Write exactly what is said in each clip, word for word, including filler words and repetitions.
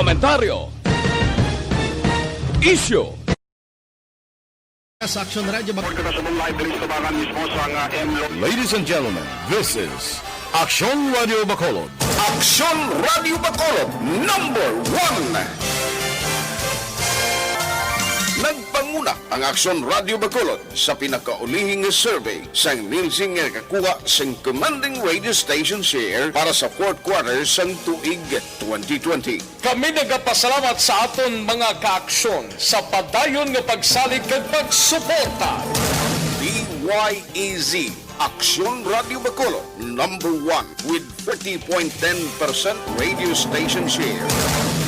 Komentaryo. Isyu. Sa Aksyon Radyo Bacolod. Ladies and gentlemen, this is Aksyon Radio Bacolod. Aksyon Radio Bacolod, number one. Nagpanguna ang Aksyon Radio Bacolod sa pinakaulihi nga survey sang Nielsen nga nakakuha sing commanding radio station share para sa fourth quarter sang tuig twenty twenty. Kami nagapasalamat sa aton mga kaaksyon sa padayon nga pagsalig kag pagsuporta. D Y E Z, Aksyon Radio Bacolod, number one with thirty point ten percent radio station share.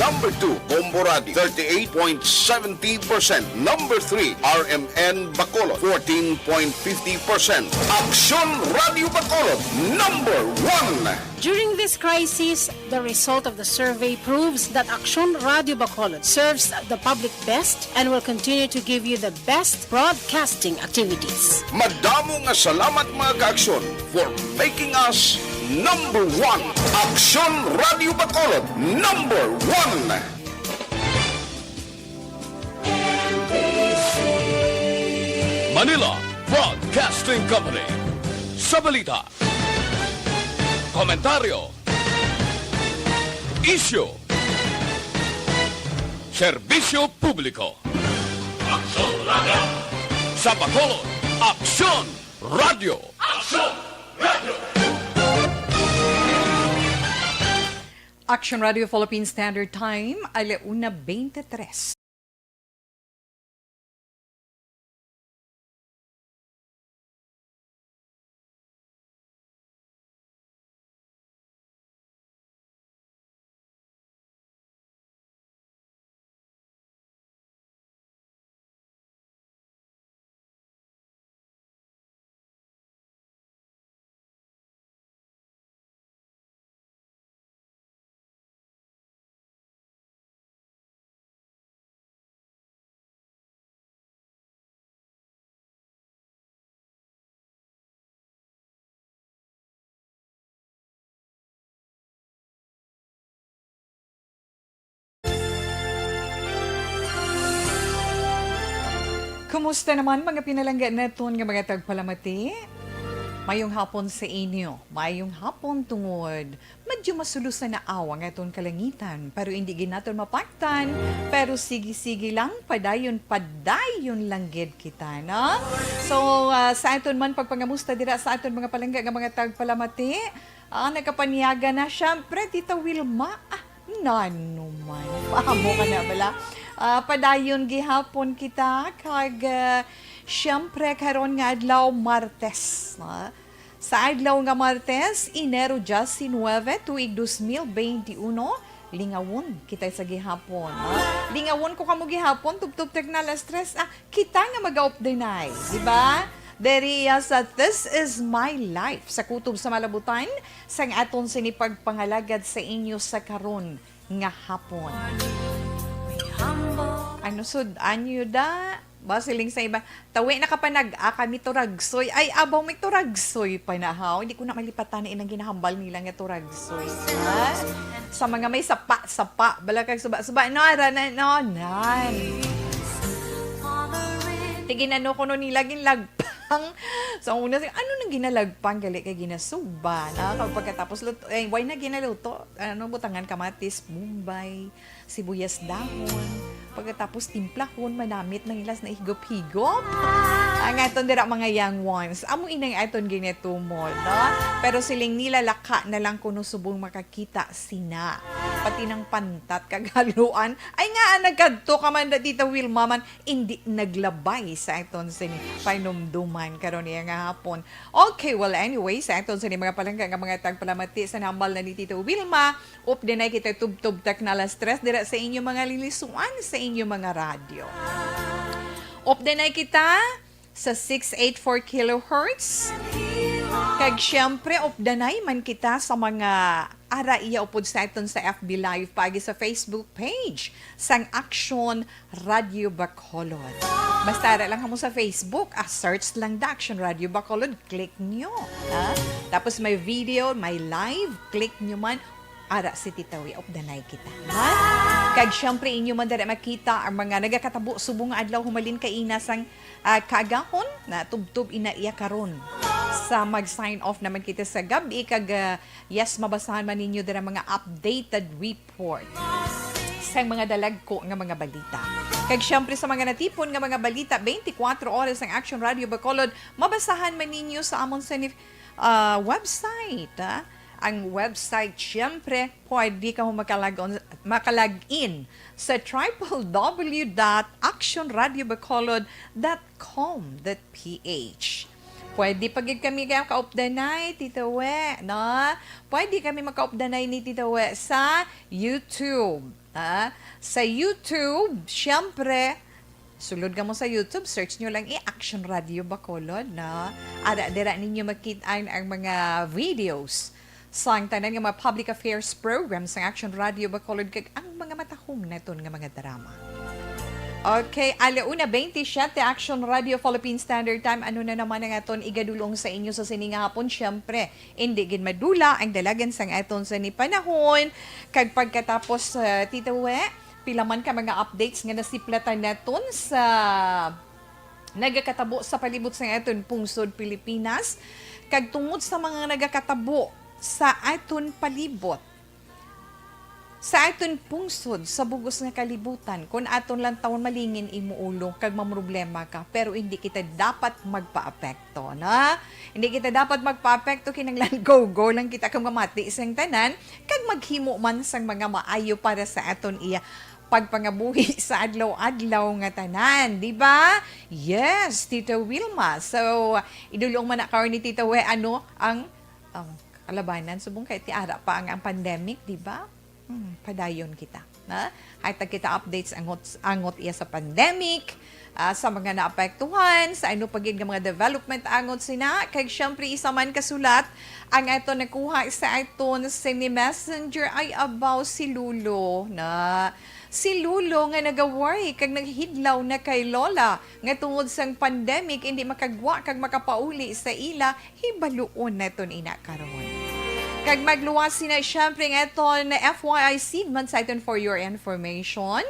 Number two, Bombo Radio, thirty-eight point seventy percent. Number three, R M N Bacolod, fourteen point fifty percent. Aksyon Radio Bacolod, number one. During this crisis, the result of the survey proves that Aksyon Radio Bacolod serves the public best and will continue to give you the best broadcasting activities. Madamo nga salamat, mga kaaksyon, for making us number one. Aksyon Radio Bacolod, number one. Manila Broadcasting Company. Sa balita, komentaryo, isyu, serbisyo publiko. Aksyon Radio. Sa Bacolod, Aksyon Radio. Aksyon Radio. Action Radio Philippine Standard Time, ala una twenty-three. Kumusta naman, mga pinalangga naton nga mga tagpalamati? Mayong hapon sa inyo. Mayong hapon tungod medyo masulosan na awa nga aton kalangitan, pero indi gid naton mapaktan. Pero sige-sige lang, padayon, padayon lang gid kita, no? So, ah, sa aton man pagpangamusta dira sa aton mga palangga nga mga tagpalamati, ah, nagkapanyaga na, syempre, Tita Wilma. Ah, nano man. Paamo ka na bala. Ah, padayon gihapon kita, kag, ah, syempre, karon nga adlaw, Martes, no? Sa adlaw nga Martes, Enero diecinuebe, tuig dos mil veintiuno, lingawon kita sa gihapon, no? Lingawon ko kamo gihapon, tubtob ta nga alas tres, ah, kita nga mag-updenay, di ba? Diri iya sa This Is My Life, sa kutob sa malabutan, sang aton sini pagpangalagad sa inyo sa karon nga hapon. Ano sud, anyo da? Ba, siling sa iba, "Tawi na ka pa nag-, ah, kami turagsoy." Ay, abaw, may turagsoy pa na, haw. Hindi ko na malipatan na inang ginahambal nila nga turagsoy. Ha? Sa mga may sapa-sapa, bala kag suba-suba, no, ara na, no, nan. Tigin ano kuno nila, ginlagpang. Sa una, sing, "Ano nang ginalagpang?" Gali kay ginasugba na. Kag pagkatapos, luto, eh, why na ginaluto? Ano, butangan kamatis, bombay, sibuyas dahon. Pagkatapos timplahon, manamit na nila sa naihigop-higop. Ang aton dira, mga young ones, amo inang aton ginatumod, no? Pero siling nila, laka na lang kuno subong makakita sina. Pati nang pantat kag haluan. Ay nga, nagkadto ka man da, Tita Wilma man, indi naglabay sa aton sini painumduman karon niya nga hapon. Okay, well, anyway, sa aton sini mga palangga nga mga tagpalamati sa nambal na ni Tita Wilma, update na kita tubtob ta nga alas tres dira sa inyo mga lilisuan, sa inyo mga radyo. Update na kita sa six eight four kilohertz. Kag syempre, updanay man kita sa mga ara iya upod sa aton sa F B Live paagi sa Facebook page sang Action Radio Bacolod. Basta ara lang kamo sa Facebook, ah, search lang da Action Radio Bacolod, click nyo. Ha? Tapos may video, may live, click nyo man. Ara si Tita Wi, updanay kita. Ha? Kag siyempre, inyo man dira makita ang mga nagakatabo subong nga adlaw humalin kaina sang, ah, kaagahon, na tubtob ina iya karon. Sa mag-sign off naman kita sa gab-i, kag, ah, yes, mabasahan man ninyo dira mga updated report sa mga dalagko nga mga balita. Kag siyempre, sa mga natipon nga mga balita, twenty-four oras ang Action Radio Bacolod, mabasahan man ninyo sa amon sa ni-, ah, website, ah. Ang website, siyempre, pwede ka mo makalag-on, makalag-in sa triple W dot action radio bacolod dot com dot P H. Pwede pa gid kami kaya kaupdanay, Tita We, no? Pwede kami makaupdanay ni Tita We sa YouTube, ha? Sa YouTube, siyempre, sulod ka mo sa YouTube, search nyo lang i-Action Radio Bacolod, no? Ara, dira ninyo makita ang, ang mga videos sang tanan nga mga public affairs program sang Action Radio Bacolod, kag ang mga matahom naton nga mga drama. Okay, ala una twenty-seven, Action Radio Philippine Standard Time. Ano na naman ang aton igadulong sa inyo sa sining hapon? Siyempre, hindi gid madula ang dalagan sang aton sa ni panahon. Kag pagkatapos, ah, Tita We, pila man ka mga updates nga nasiplatan naton sa nagakatabo sa palibot sang aton pungsod Pilipinas, kag tungod sa mga nagakatabo sa aton palibot, sa aton pungsod, sa bugos nga kalibutan, kun aton lang tawon malingin imo ulo kag mamroblema ka, pero hindi kita dapat magpaapekto, na? Hindi kita dapat magpaapekto, kinahanglan go-go lang kita kag mamati sang tanan, kag maghimo man sang mga maayo para sa aton iya pagpangabuhi sa adlaw-adlaw nga tanan, di ba? Yes, Tita Wilma. So, idulong man na karon ni Tita We, ano ang, ang kalabanan? Subong kay ti ara pa ang, ang pandemic, di ba? Hmm, padayon kita, na? Hatag kita updates angot, angot iya sa pandemic, ah, sa mga naapektuhan, sa ano pa gid nga mga development angot sina. Kag siyempre, isa man ka sulat ang aton nakuha sa aton sini messenger. Ay, abaw, si Lulo, na? Si Lulo nga nagaworry kag naghidlaw na kay Lola nga tungod sang pandemic, hindi makagwa kag makapauli sa ila. Hibaluon naton ina karon. Kag magluwas sina, siyempre, nga aton F Y I seed man sa aton for your information.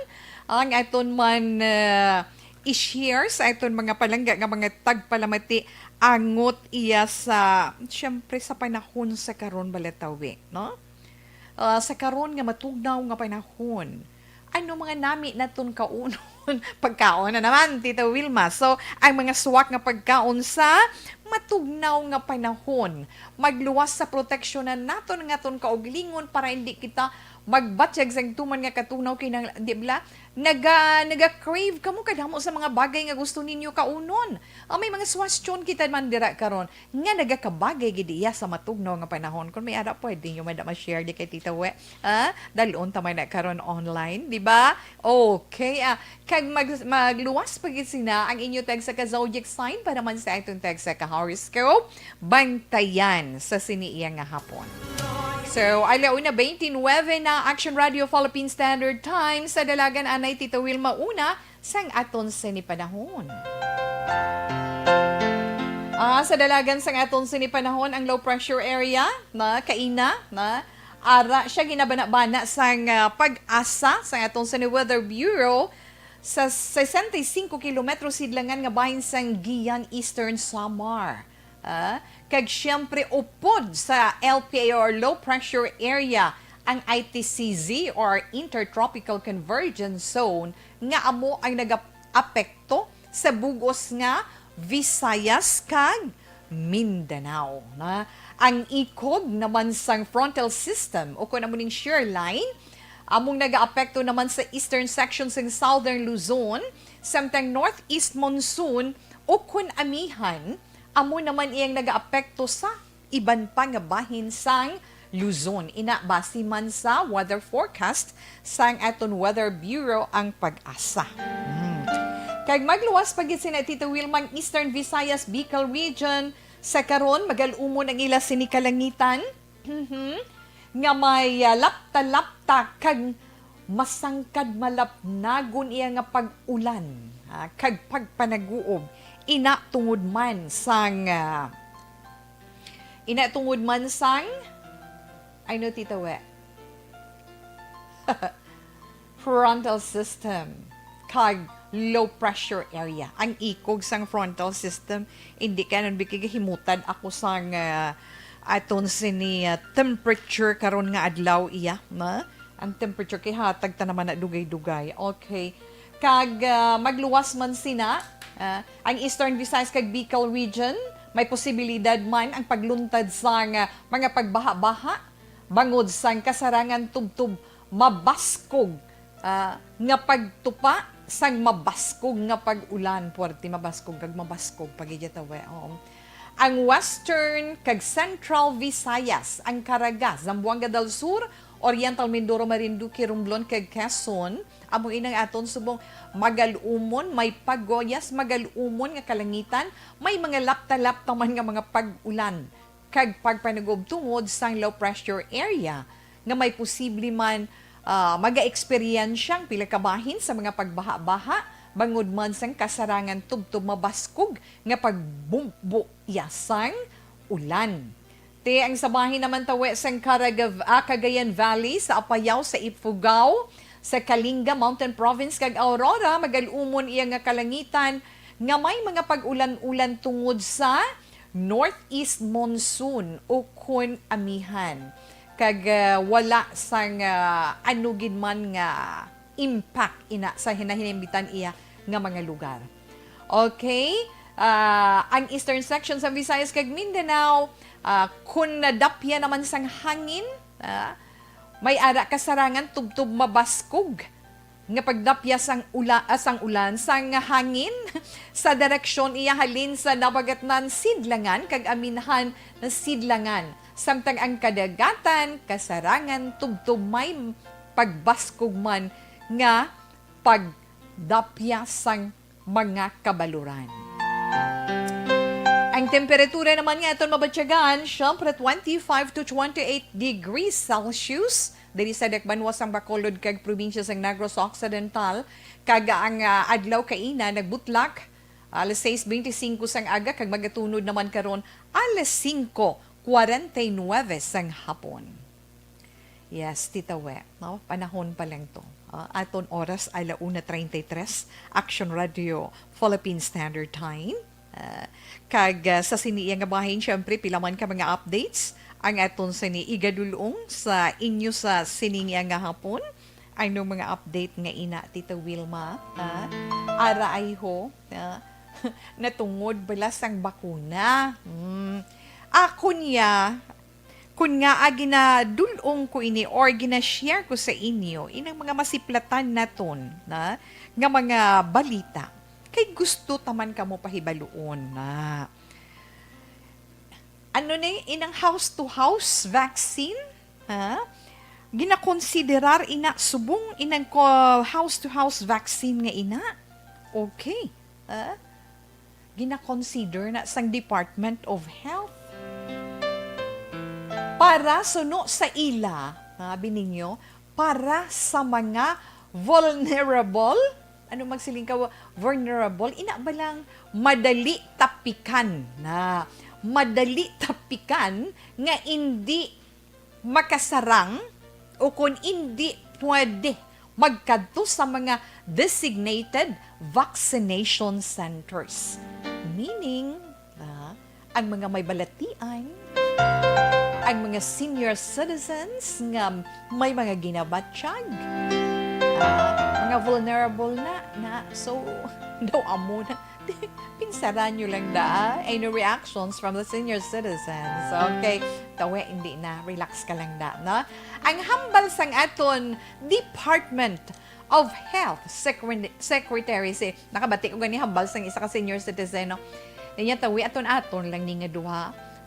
Ang aton man, ah, i-share sa aton mga palangga nga mga tagpalamati angot iya sa, siyempre, sa panahon sa karon, balatawi, no? Ah, sa karon nga matugnaw nga panahon, ano mga nami naton kaunon? Pagkaon na naman, Tita Wilma. So, ang mga suwak nga pagkaon sa matugnaw nga panahon. Magluwas sa proteksyonan naton nga aton kaugalingon para hindi kita magbatyag sang tuman nga katugnaw. Kinang-, di bala, naga-, naga-crave kamo kadamo sa mga bagay nga gusto ninyo kaunon. Ah, may mga suwestyon kita man dira karon nga nagakabagay gid iya sa matugnaw nga panahon. Kung may ara, pwede nyo man ma-share di kay Tita We. Ah, dalon ta man na karon online, di ba? Okay, ah, kag mag-, magluwas pa gid sina ang inyo text sa ka zodiac sign para man sa atong text sa ka horoscope. Bantayan sa sini iya nga hapon. So, ala una twenty-nine na Action Radio Philippine Standard Time sa dalagan anay Tita Wilma una, sang aton sini panahon. Ah, sa dalagan sang aton sini panahon, ang low pressure area na kaina na ara siya ginabanabana sang, ah, pag-asa sang aton sini Weather Bureau sa sesenta y cinco kilometro sidlangan nga bahin sang Guian, Eastern Samar. Ah, kag siyempre, upod sa L P A or low pressure area ang I T C Z or Intertropical Convergence Zone nga amo ang nagaapekto sa bug-os nga Visayas kag Mindanao, na ang ikog naman sang frontal system o kun amo ning shear line among nagaapekto naman sa eastern section sang southern Luzon, samtang northeast monsoon o kun amihan amo naman iyang nagaapekto sa iban pa nga bahin sang Luzon. Ina, basi man sa weather forecast sang aton Weather Bureau ang PAGASA. Hmm. Kag magluwas pa gid sina Tita Wilma ang Eastern Visayas, Bicol Region. Sa karon, magal-umon ang ila sini kalangitan. Mhm. Nga may, ah, lapta-lapta kag masangkad malapnagon iya nga pag-ulan, ah, kag pagpanaguob. Ina tungod man sang, ah, ina tungod man sang, ay no, Tita We. frontal system kag low pressure area. Ang ikog sang frontal system, hindi ka nang bigay himutad ako sang, ah, aton sini, ah, temperature karon nga adlaw iya, ma? Ang temperature kay hatag ta naman na dugay-dugay. Okay. Kag, ah, magluwas man sina, ah, ang Eastern Visayas kag Bicol region, may posibilidad man ang pagluntad sang, ah, mga pagbaha-baha bangod sang kasarangan tubtob mabaskog, ah, nga pagtupa sang mabaskog nga pag-ulan, puwerte mabaskog kag mabaskog pa gid ya tawe, oo. Ang Western kag Central Visayas, ang Caraga, Zamboanga del Sur, Oriental Mindoro, Marinduque, Romblon kag Quezon, amo inang aton subong magalumon, may pagoyas, magalumon nga kalangitan, may mga lapta-lapta man nga mga pag-ulan kag pagpanagub tungod sang low pressure area nga may posible man, ah, magaeksperyensya ang pila ka bahin sa mga pagbaha-baha bangod man sang kasarangan tubtob mabaskog nga pagbumbo ya sang ulan. Ti ang sa bahin naman tawe sang Caraga-, ah, Cagayan Valley, sa Apayao, sa Ifugao, sa Kalinga, Mountain Province, kag Aurora, magalumon iya nga kalangitan nga may mga pag-ulan-ulan tungod sa northeast monsoon ukon amihan, kag, ah, wala sang, ah, ano gid man nga impact ina sa hinahinambitan iya nga mga lugar. Okay? Ah, ang eastern section sa Visayas kag Mindanao, ah, kun nadapya naman sang hangin, ah, may ara kasarangan tubtob mabaskog nga pagdapya sang ula-, ah, sang ulan, sang hangin sa direksyon iya halin sa nabagatnan sidlangan kag aminhan na sidlangan, samtang ang kadagatan kasarangan tubtob may pagbaskog man nga pagdapya sang mga kabaluran. Ang temperatura naman nga aton mabatyagan, syempre, twenty-five to twenty-eight degrees Celsius diri sa dakbanwa sang Bacolod kag probinsya sang Negros Occidental, kag ang, ah, adlaw kaina nagbutlak alas sais beintisinko sang aga kag magatunod naman karon alas singko kwarenta y nuebe sang hapon. Yes, Tita We, no? Panahon pa lang to. Ah, aton oras, ala una treinta y tres, Action Radio, Philippine Standard Time. Ah, kag, ah, sa sini iya nga bahin, syempre, pila man ka mga updates ang aton sini igadulong sa inyo sa sini nga hapon. Ano mga update nga ina, Tita Wilma? Ah, ara ay ho, ah, natungod bala sang bakuna. Hmm. Ako niya, Kun ngaa ginadul-ong ko ini or gina-share ko sa inyo, inang mga masiplatan naton na nga mga balita, kay gusto ta man kamo pahibaluon na. Ano ni, inang house-to-house vaccine, ha? Ginakonsiderar ina subong inang ko, house-to-house vaccine nga ina? Okay. Ha? Gina-consider na sang Department of Health. Para suno sa ila, sabi ninyo, para sa mga vulnerable, ano magsiling ka, vulnerable, ina ba lang madali tapikan na, madali tapikan nga indi makasarang o kon indi pwede magkadto sa mga designated vaccination centers. Meaning, ah, ang mga may balatian, ang mga senior citizens nga may mga ginabatyag, ah, mga vulnerable na, na. So, daw amo na. Pinsaran nyo lang da. Any reactions from the senior citizens? Okay. Tawe, hindi na. Relax ka lang da, no? Ang hambal sang aton Department of Health Secre-, Secretary, si, nakabati ko gani hambal sang isa ka senior citizen, no? Niya tawi, aton-aton lang ni nga duha.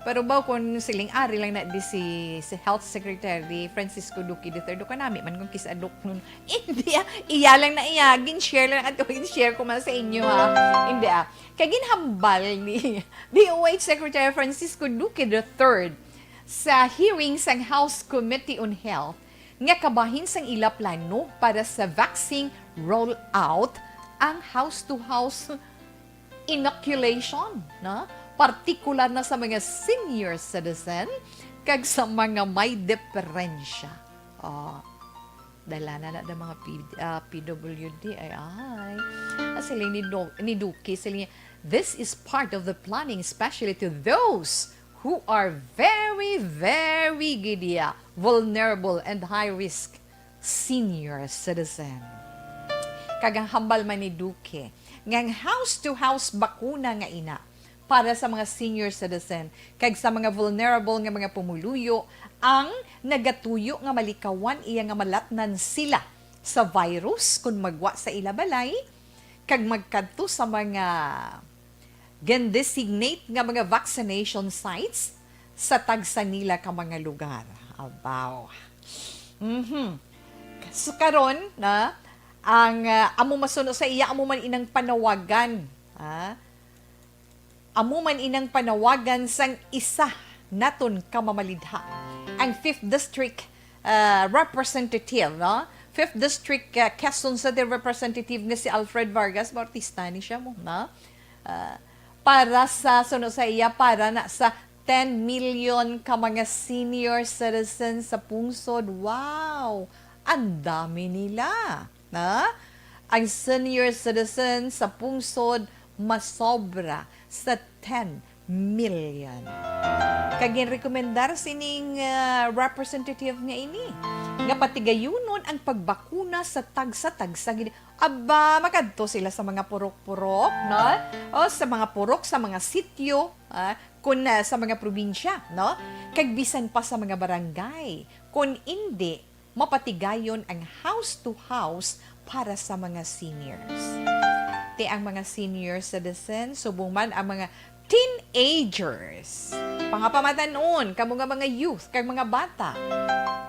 Pero ba kung siling ari lang na di si, si Health Secretary Francisco Duque the third, o kanami man kung kis-adok nun. Hindi, ah. Iya lang na iya. Gin-share lang ato. Gin-share ko man sa inyo, ha. Hindi, ah. Kay ginhambal ni D O H Secretary Francisco Duque the third sa hearing sang House Committee on Health nga kabahin sang ila plano para sa vaccine rollout ang house-to-house inoculation, no? Partikular na sa mga senior citizen kag sa mga may deperensya. Ah. Dala na na ang mga P-, ah, P W D. Ay, ay. Ah, sila ni Do-, ni Duque, sila niya, "This is part of the planning, especially to those who are very, very, gid iya, vulnerable and high risk senior citizen." Kag ang hambal man ni Duque, nga ang house-to-house bakuna nga ina para sa mga senior citizen kag sa mga vulnerable nga mga pumuluyo ang nagatuyo nga malikawan iya nga malatnan sila sa virus kon magwa sa ila balay kag magkadto sa mga gin-designate nga mga vaccination sites sa tagsa nila ka mga lugar. Abaw. Mhm. So, karon na ang, ah, amo masuno sa iya, amo man inang panawagan, ah, amo man inang panawagan sang isa naton ka mamalidha, ang Fifth District, ah, Representative, no? Fifth District, ah, Quezon City Representative nga si Alfred Vargas Bautista, ni siya mo, no? Ah, para sa, suno sa iya, para na sa ten million ka mga senior citizens sa pungsod. Wow! Ang dami nila, na? Ang senior citizens sa pungsod masobra sa ten million. Kag ginrekomendar sining, ah, representative nga ini nga patigayunon ang pagbakuna sa tagsa-tagsa gid. Aba, makadto sila sa mga purok-purok, no? O sa mga purok, sa mga sityo, ah, kun, ah, sa mga probinsya, no? Kag bisan pa sa mga barangay. Kun indi, mapatigayon ang house to house para sa mga seniors. Ti ang mga senior citizen, subong man ang mga teenagers, pangapamatanon, kamo nga mga youth, kag mga bata,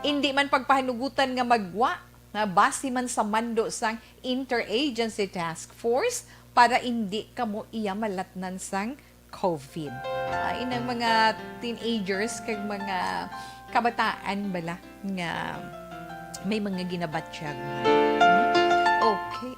indi man pagpahanugutan nga magwa nga base man sa mando sang Interagency Task Force para indi kamo iya malatnan sang COVID. Ah, inang mga teenagers kag mga kabataan bala nga may mga ginabatyag man. Okay.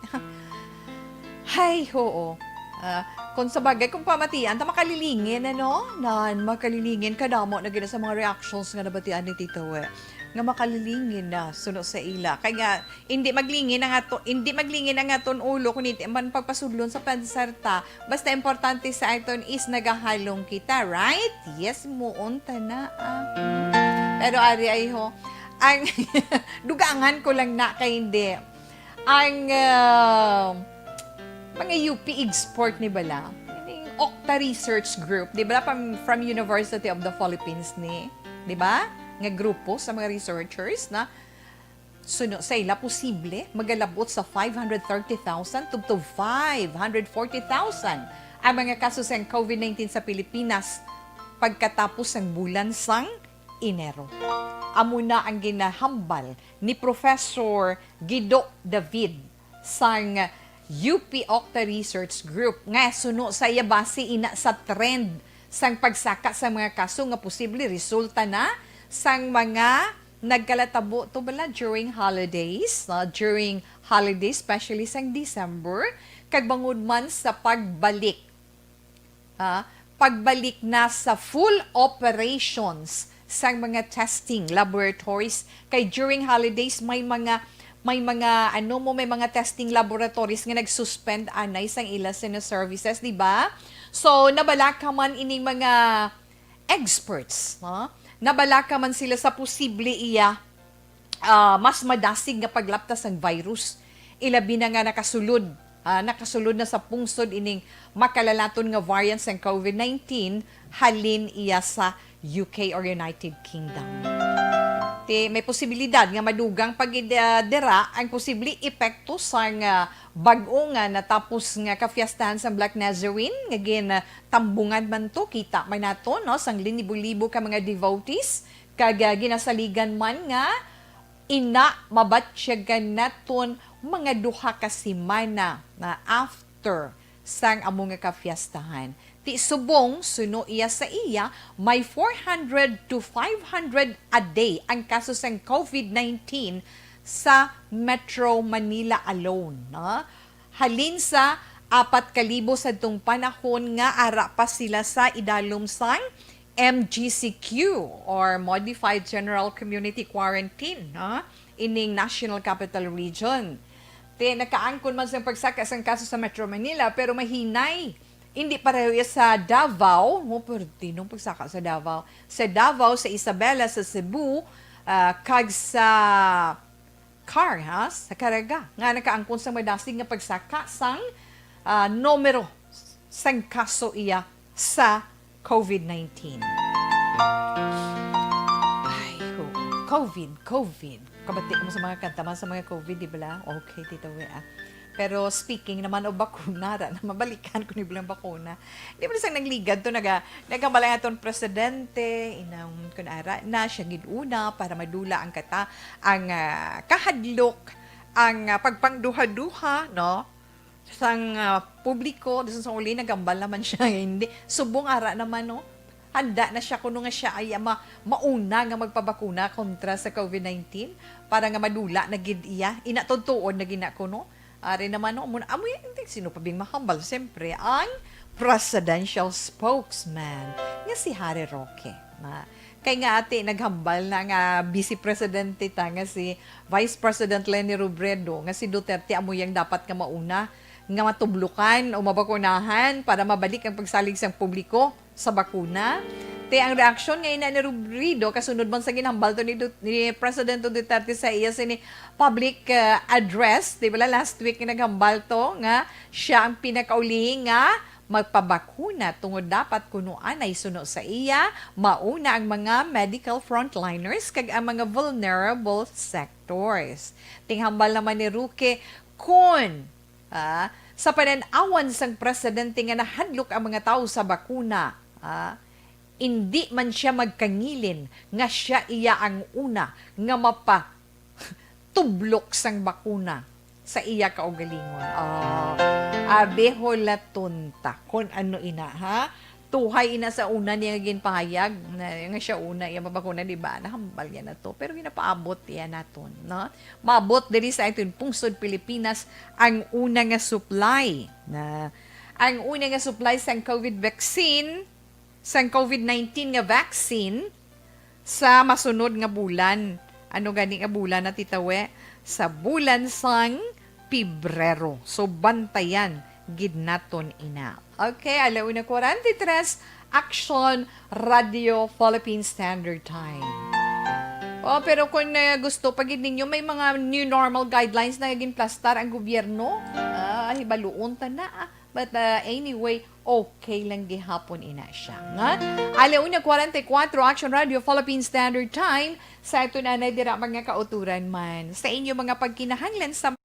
Hay, oo. Ah, kung sa bagay, kung pamatian, ta makalilingin, ano? Nan, makalilingin, kadamo na gina sa mga reactions nga nabatian ni Tito, eh. Nga makalilingin na, suno sa ila. Kaya nga, hindi maglingin ang ato, hindi maglingin ang aton ulo, kung hindi man pagpasudlon sa pansarta. Basta importante sa aton is nagahalong kita, right? Yes, muon ta na, ah. Hmm. Pero ari ay ho, ang dugangan ko lang na kay hindi. Ang, ah, mga U P expert ni bala, ining Octa Research Group, di ba, from, from University of the Philippines ni, di ba? Nga grupo sa mga researchers na suno sa ila, posible magalabot sa five hundred thirty thousand to, to five hundred forty thousand ang mga kaso sang COVID nineteen sa Pilipinas pagkatapos sang bulan sang Enero. Amo na ang ginahambal ni Professor Guido David sang U P Octa Research Group nga suno sa iya, base ina sa trend sang pagsaka sa mga kaso nga posible resulta na sang mga nagkalatabo to bala during holidays, no? During holidays, especially sang December, kag bangod man sa pagbalik, ah, pagbalik na sa full operations sang mga testing laboratories. Kay during holidays, may mga, may mga, ano mo, may mga testing laboratories nga nag-suspend anay sang ila sina services, di ba? So, nabalaka man ining mga experts, no? Nabalaka man sila sa posible iya, ah, mas madasig nga paglapta sang virus. Ilabi na nga nakasulod, ah, nakasulod na sa pungsod ining makalalaton nga variant sang COVID nineteen halin iya sa U K or United Kingdom. Ti, may posibilidad nga madugang pa gid, ah, dira ang posible epekto sang, ah, bag-o nga natapos nga kafiestahan sang Black Nazarene nga gin, ah, tambungan man to, kita man nato, no, sang linibo-libo ka mga devotees, kag, ah, ginasaligan man nga ina mabatyagan naton mga duha ka semana na after sang amo nga kafiestahan. Ti subong, suno iya sa iya, may four hundred to five hundred a day ang kaso sang COVID nineteen sa Metro Manila alone, no? Halin sa apat ka libo sadtong panahon nga ara pa sila sa idalom sang M G C Q or Modified General Community Quarantine, no? ining National Capital Region. Ti nakaangkon man sang pagsaka sang kaso sa Metro Manila, pero mahinay. Hindi pareho iya sa Davao. Mo, pero tinong pagsaka sa Davao. Sa Davao, sa Isabela, sa Cebu, ah, kag sa Car, ha? Sa Caraga, nga nakaangkon sang madasig nga pagsaka sang, ah, numero sang kaso iya sa COVID nineteen. Ay, ho. COVID, COVID. Kabati mo sa mga kanta man sa mga COVID, di ba? Okay, Tito Wea. Pero speaking naman of bakuna, ra na mabalikan ko ni bilang bakuna. Di ba sang nagligad to, naga, nagkabala nga ton presidente, inang kun ara na siya gid una para madula ang kata, ang, ah, kahadlok, ang, ah, pagpangduha-duha, no? Sang, ah, publiko, sa uli, nagambal naman siya, hindi. Subong ara naman, no? Handa na siya kuno nga siya ay ma-, mauna nga magpabakuna kontra sa COVID nineteen para nga madula na gid iya. Ina, tuod-tuod na gid na kuno. Ari naman, no, amo na, amo yan, sino pa bing mahambal? Siyempre, ang presidential spokesman nga si Harry Roque. Na, kay nga ati, naghambal na nga vice presidente ta nga si Vice President Leni Robredo, nga si Duterte amo yang dapat nga mauna nga matublokan o mabakunahan para mabalik ang pagsalig sang publiko sa bakuna. Ti ang reaksyon nga ina ni Robredo kasunod man sa ginhambal to ni Dut-, ni President Duterte sa iya sini public, uh, address, di ba, last week nga naghambal to nga siya ang pinakaulihi nga magpabakuna tungod dapat kuno anay suno sa iya, mauna ang mga medical frontliners kag ang mga vulnerable sectors. Ti ang hambal naman ni Roque, kun, ah, sa panan-awan sang presidente nga nahadlok ang mga tawo sa bakuna, ah, indi man sia magkangilin nga sia iya ang una nga mapatublok sang bakuna sa iya kaugalingon. Oh, abi, hulaton ta kon ano ina, ha? Tuhay ina sa una niya nga ginpahayag na, nga siya una iya mabakuna, di ba? Nahambal niya na to. Pero ginapaabot niya naton, no? Maabot diri sa aton pungsod Pilipinas ang una nga supply na, ang una nga supply sang COVID vaccine, sang COVID nineteen nga vaccine sa masunod nga bulan. Ano gani nga bulan na, Tita We? Sa bulan sang Pebrero. So, bantayan gid naton ina. Okay, ala una forty-three, Action Radio Philippine Standard Time. Oh, pero kung, eh, gusto pa gid ninyo, may mga new normal guidelines na ginplastar ang gobyerno. Ah, hibaluon ta na, ah. But, uh, anyway, okay lang gihapon ina siya, nga? Ala una forty-four, Action Radio Philippine Standard Time. Sa ato na, na dira mga kauturan man. Sa inyo mga pagkinahanglan sa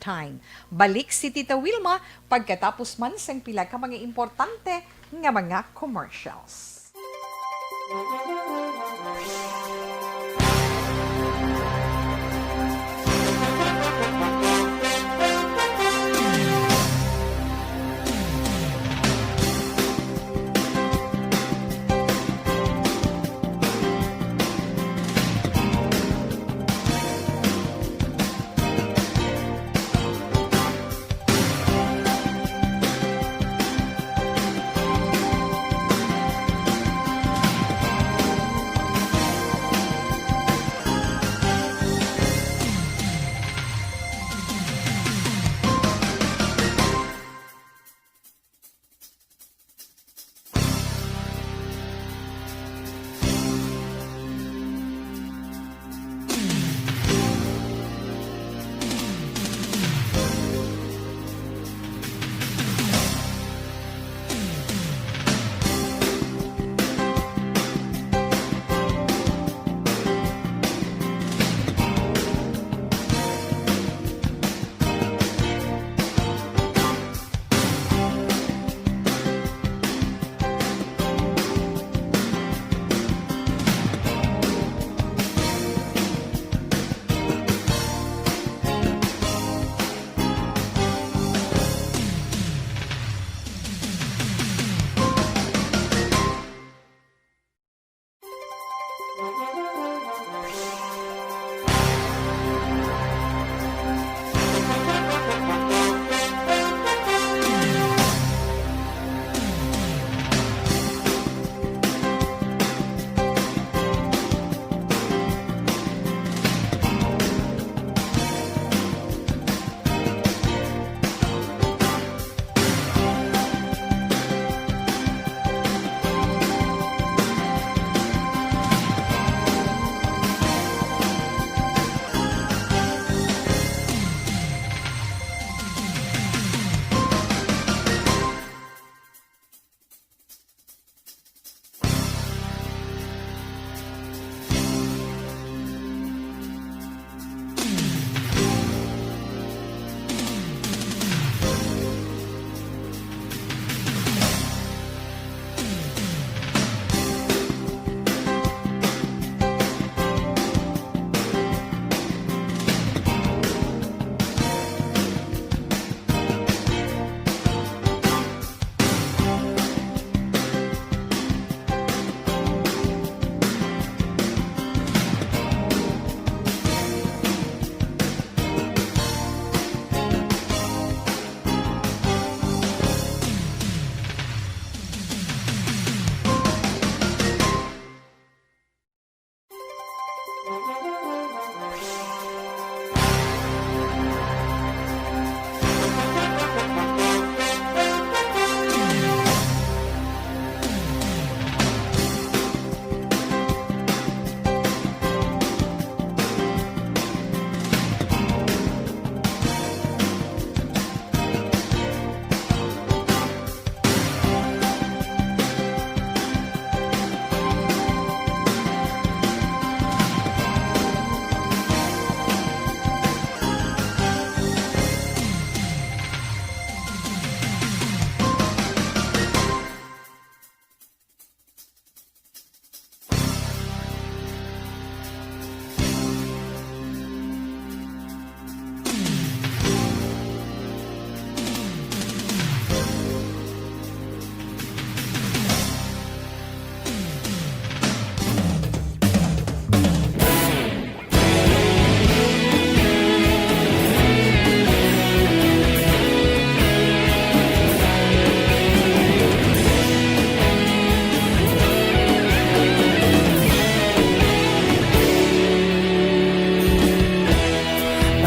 Time. Balik si Tita Wilma pagkatapos man sang pila ka mga importante nga mga commercials.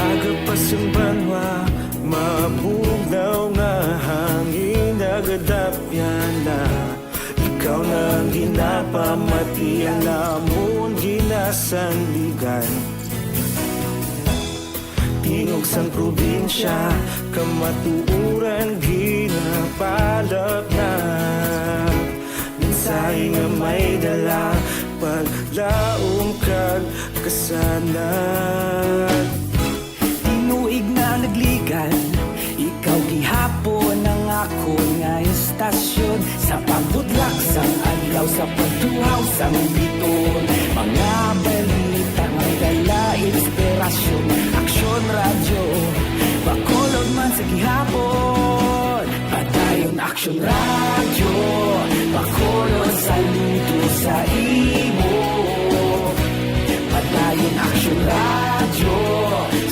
Aga pa sang banwa, mabugnaw nga hangin nagadapyan na. Ikaw na ang ginapamati, ang amon ginasandigan. Tingog sang probinsya, kamatuoran ginapalapnap. Mensahe nga may dala, paglaom kag kasanag. Tinuig na nagligan, ikaw gihapon ang akon nga istasyon. Sa pagbutlak sang adlaw, sa pagtuhaw sang biton, mga balita may dala inspirasyon. Aksyon Radyo, Bacolod man sa gihapon. Padayon Aksyon Radyo, Bacolod saludo sa imo. Padayon Aksyon Radyo,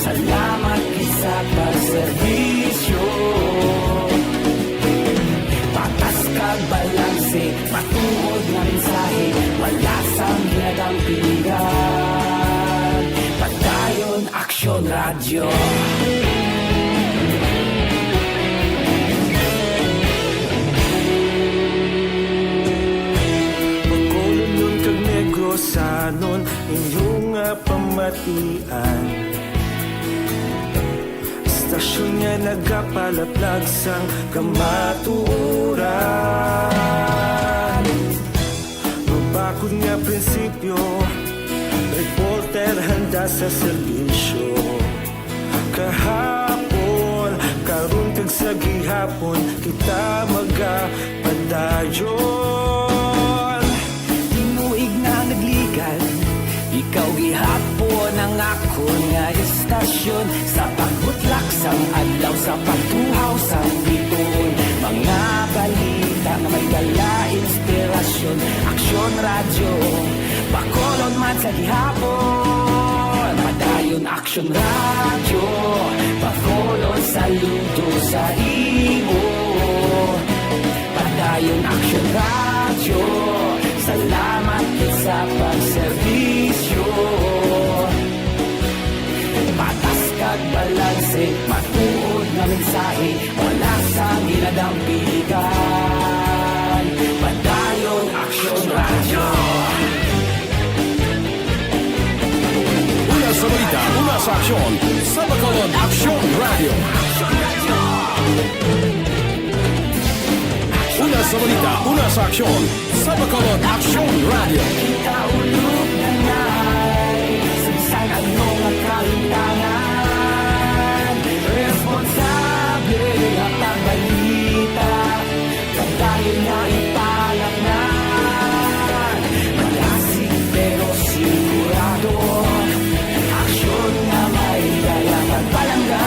salamat gid sa pagserbisyo. Patas kag balanse, matuod nga mensahe, wala sang ginadampingan. Padayon Aksyon Radyo. Bacolodnon kag Negrosanon, inyo nga pamatian. Istasyon nga nagapalaplag sang kamatuoran. Mabakod nga prinsipyo, reporter handa sa serbisyo. Kahapon, karon kag sa gihapon, kita magapadayon. Tinuig na nagligan, ikaw gihapon ang akon nga istasyon. Sa pagbutlak sang adlaw, sa pagtuhaw sang biton, mga balita Nga may dala inspirasyon, Aksyon Radyo, Bacolod man sa gihapon. Padayon Aksyon Radyo, Bacolod saludo sa imo. Padayon Aksyon Radyo, salamat gid sa pagserbisyo. Patas kag balanse, matuod nga mensahe, wala sang ginadampigan. Padayon Aksyon Radyo. Una sa balita, una sa aksyon, sa Bacolod Aksyon Radyo. Una sa balita, una sa aksyon, sa Bacolod Aksyon Radyo. Kita ulog na ngay, sa bisan ano nga kalimtangan, responsable nga pagbalita, padayon nga ipalangnan. Malasig pero sigurado, aksyon nga may dala pagpalangga.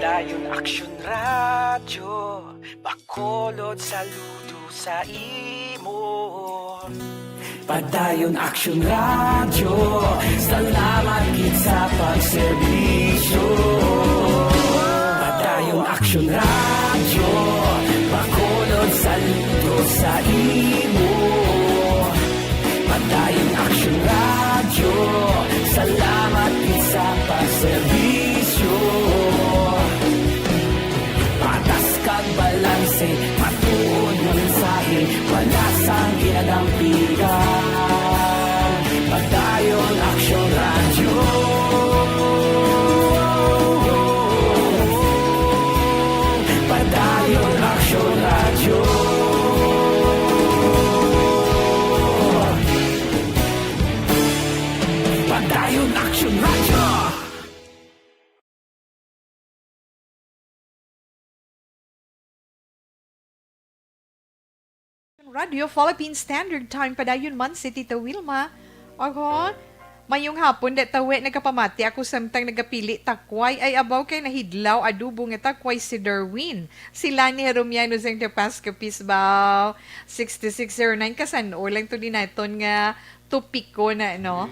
Padayon Aksyon Radyo, Bacolod saludo sa imo. Padayon Aksyon Radyo, salamat gid sa pagserbisyo. Padayon Aksyon Radyo, Bacolod saludo sa imo. Padayon Aksyon Radyo, salamat gid sa pagserbisyo. Patas kag balanse, matuod nga mensahe, wala sang ginadampigan. Padayon Aksyon Radyo. Padayon Aksyon Radyo. Padayon Aksyon Radyo. Radio Philippine Standard Time, padayon man si Tita Wilma. Ako, mayong hapon, da tawi nagapamati ako samtang nagapili takway. Ay, abaw kay nahidlaw adobo nga takway si Darwin. Sila ni Romiano sang Pasco Pisbao, sixty-six zero nine. Kasan-o lang to din naton nga topiko na, no?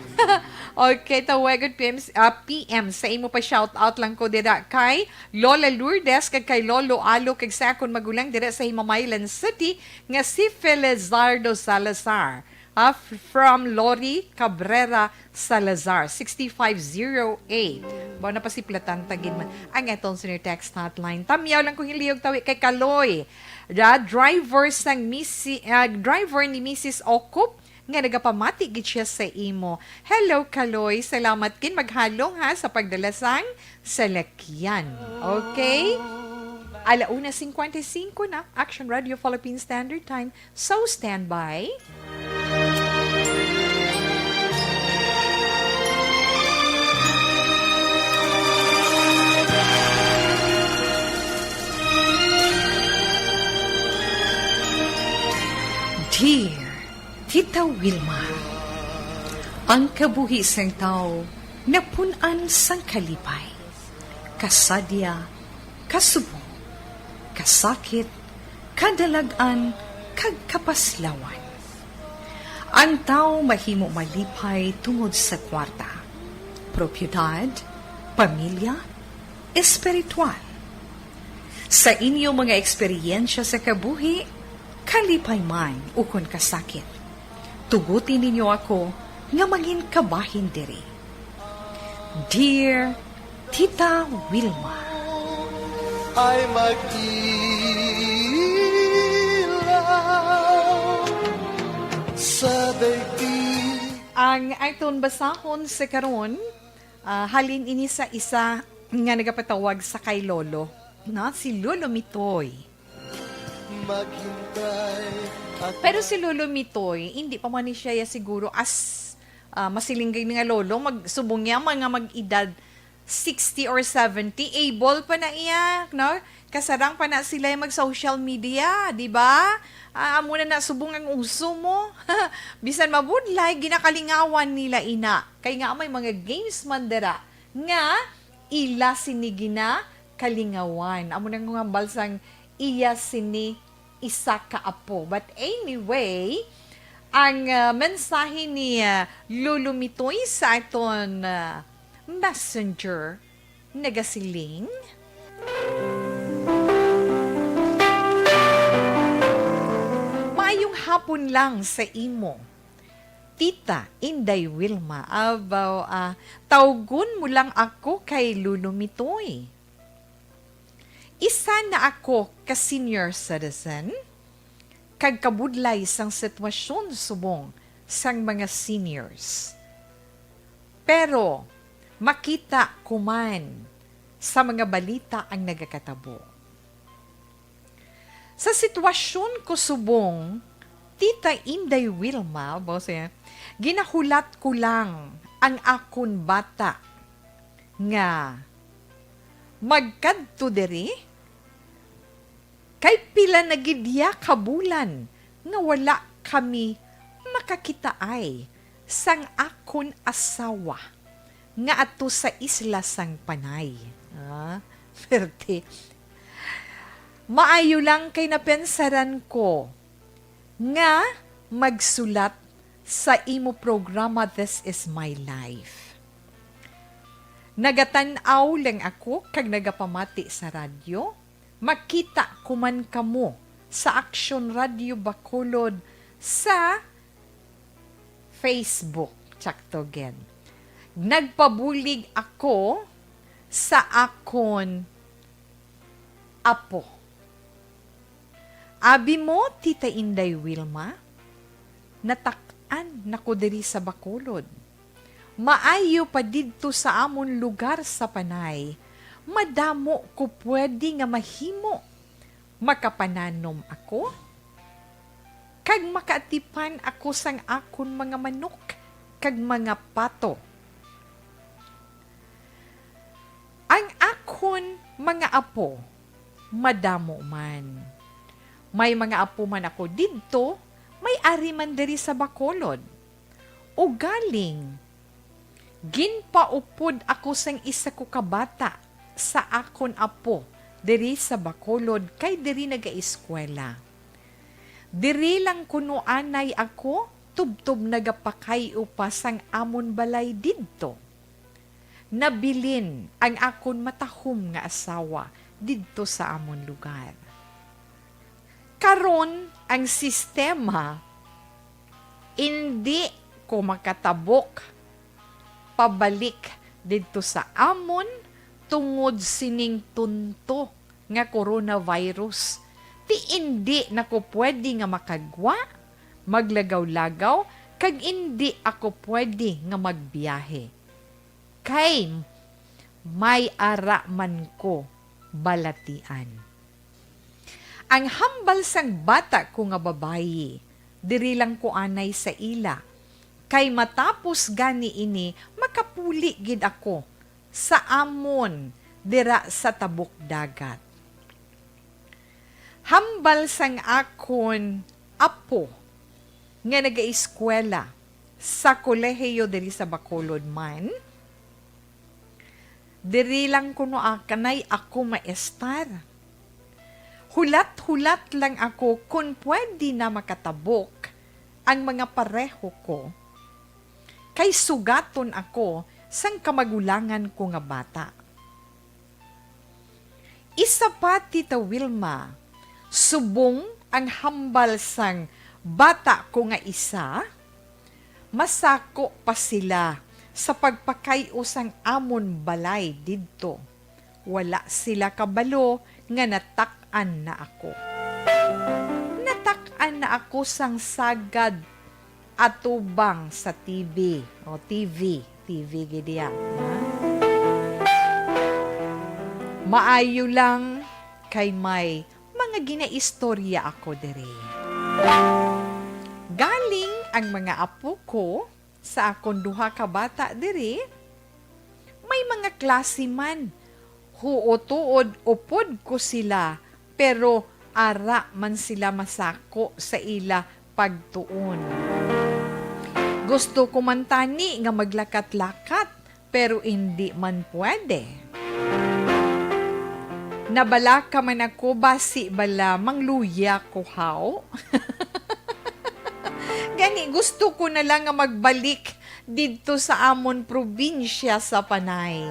Okay, tawagon P M, ah, P M, sa imo pa shout out lang ko dira kay Lola Lourdes kag kay Lolo Alo kag sa akon magulang dira sa Himamaylan City nga si Felizardo Salazar. Ah, f-, from Lori Cabrera Salazar, sixty-five zero eight. Ba, napasiplatan ta gid man ang atong senior text hotline. Tamyaw lang ko hinlihog tawi kay Kaloy. Ra, driver sang misi-, ah, driver ni Missus Okup nga nagapamati gid siya sa imo. Hello, Kaloy. Salamat gid, maghalong ha sa pagdala sang salakyan. Okay? Ala una cincuenta y cinco na, Action Radio Philippine Standard Time. So, stand by. Dear Tita Wilma, ang kabuhi sang tawo napun-an sang kalipay, kasadya, kasubong, kasakit, kadalag-an, kag kapaslawan. Ang tawo mahimo malipay tungod sa kwarta, propiedad, pamilya, espiritual. Sa inyo mga eksperyensya sa kabuhi, kalipay man ukon kasakit, tuguti ninyo ako nga mangin kabahin diri. Dear Tita Wilma. Ay mag-ilaw sa daigdig. Ang aton basahon sa karon, ah, halin ini sa isa nga nagapatawag sa kay Lolo, no? Si Lolo Mitoy. Maghintay ako. Pero si Lolo Mitoy, hindi pa man ni siya ya siguro as, ah, masilinggay nga lolo, mag-, subong niya mga mag-edad sixty or seventy, able pa na iya, no? Kasarang pa na sila mag-social media, di ba? Ah, amo na na subong ang uso mo. Bisan mabudlay, ginakalingawan nila ina. Kay nga may mga games man dira nga ila sini ginakalingawan. Amo na nga hambal sang iya sini isa ka apo. But anyway, ang, ah, mensahe ni, ah, Lolo Mitoy sa aton, ah, messenger nagasiling, "Maayong hapon lang sa imo, Tita Inday Wilma. Abaw, ah, tawgon mo lang ako kay Lolo Mitoy. Isa na ako ka senior citizen kag kabudlay sang sitwasyon subong sang mga seniors. Pero makita ko man sa mga balita ang nagakatabo. Sa sitwasyon ko subong, Tita Inday Wilma, baw siya, ginahulat ko lang ang akon bata nga magkadto diri, kay pila na gid ya ka bulan nga wala kami makakitaay sang akon asawa nga ato sa isla sang Panay." Ah, perte. "Maayo lang kay napensaran ko nga magsulat sa imo programa, This Is My Life. Nagatan-aw lang ako kag nagapamati sa radyo. Makita ko man kamo sa Aksyon Radyo Bacolod sa Facebook." Tsakto gid. "Nagpabulig ako sa akon apo." Abi mo, Tita Inday Wilma, natak-an na ko diri sa Bacolod. Maayo pa didto sa amon lugar sa Panay, madamo ko pwede nga mahimo. Makapananom ako, kag makaatipan ako sang akon mga manok kag mga pato. Ang akon mga apo, madamo man. May mga apo man ako didto, may ari man diri sa Bacolod. Ugaling, ginpaupod ako sang isa ko ka bata sa akon apo diri sa Bacolod, kay diri nagaeskwela. Diri lang kuno anay ako tubtob nagapakay-o pa sang amon balay didto. Nabilin ang akon matahom nga asawa didto sa amon lugar. Karon, ang sistema, indi ko makatabok pabalik didto sa amon tungod sining tunto nga coronavirus. Ti indi na ko pwede nga makagwa, maglagaw-lagaw, kag indi ako pwede nga magbiyahe. Kay may ara man ko balatian. Ang hambal sang bata ko nga babayi, diri lang ko anay sa ila, kay matapos gani ini, makapuli gid ako sa amon dira sa tabok dagat. Hambal sang akon apo nga nagaeskwela sa kolehiyo diri sa Bacolod man, diri lang kuno anay ako maestar. Hulat-hulat lang ako kon pwede na makatabok ang mga pareho ko, kay sugaton ako sang kamagulangan ko nga bata. Isa pa, Tita Wilma, subong ang hambal sang bata ko nga isa, masako pa sila sa pagpakay-o sang amon balay didto. Wala sila kabalo nga natak-an na ako. Natak-an na ako sang sagad atubang sa T V. O, T V. T V gid iya, ha? Maayo lang kay may mga ginaistorya ako diri. Galing ang mga apo ko sa akon duha ka bata diri, may mga klase man. Huo tuod, upod ko sila, pero ara man sila masako sa ila pagtuon. Gusto ko man tani nga maglakat-lakat, pero indi man pwede. Nabalaka man ako, basi bala mangluya ko, haw? Gani, gusto ko na lang nga magbalik didto sa amon probinsya sa Panay.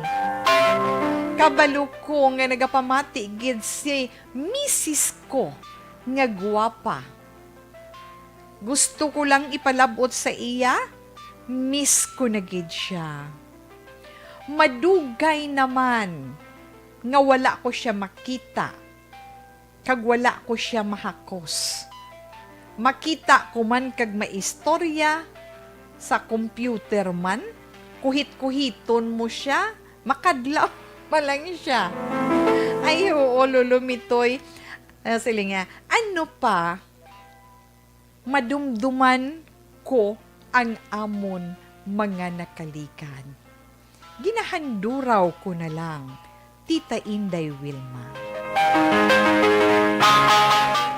Kabalo ko nga nagapamati gid si misis ko nga gwapa. Gusto ko lang ipalab-ot sa iya, miss ko na gid siya. Madugay naman nga wala ko siya makita, kag wala ko siya mahakos. Makita ko man kag maistorya sa computer man, kuhit-kuhiton mo siya, makadlaw pa lang siya. Ay, oo, Lolo Mitoy. Ah, siling niya, ano pa, madumduman ko ang amon mga nakaligad. Ginahanduraw ko na lang, Tita Inday Wilma.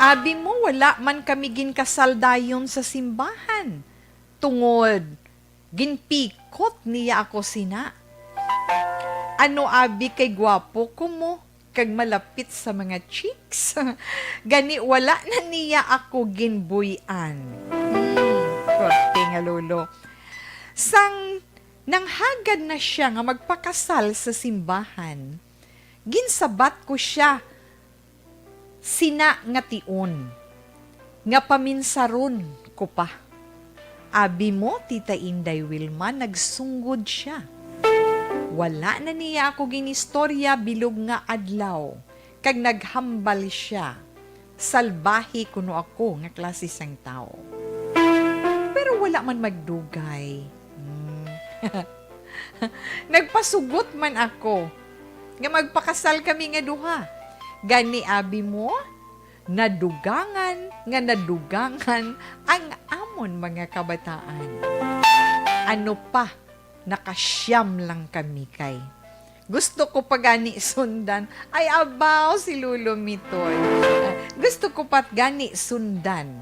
Abi mo, wala man kami ginkasal dayon sa simbahan, tungod ginpikot niya ako sina. Ano abi kay gwapo ko mo kag malapit sa mga chicks? Gani wala na niya ako ginbuy-an. Hmm, korte nga lolo. Sang nanghagad na siya nga magpakasal sa simbahan, ginsabat ko sia sina nga tion nga paminsaron ko pa. Abi mo, Tita Inday Wilma, nagsunggod sia. Wala na niya ako ginistorya bilog nga adlaw, kag naghambal sia, salbahe kuno ako nga klase sang tawo. Pero wala man magdugay. Hmm. Nagpasugot man ako nga magpakasal kami nga duha. Gani abi mo, nadugangan nga nadugangan ang amon mga kabataan. Ano pa, nakasiyam lang kami kay gusto ko pa gani sundan. Ay, abaw si Lolo Mitoy. Gusto ko pa gani sundan.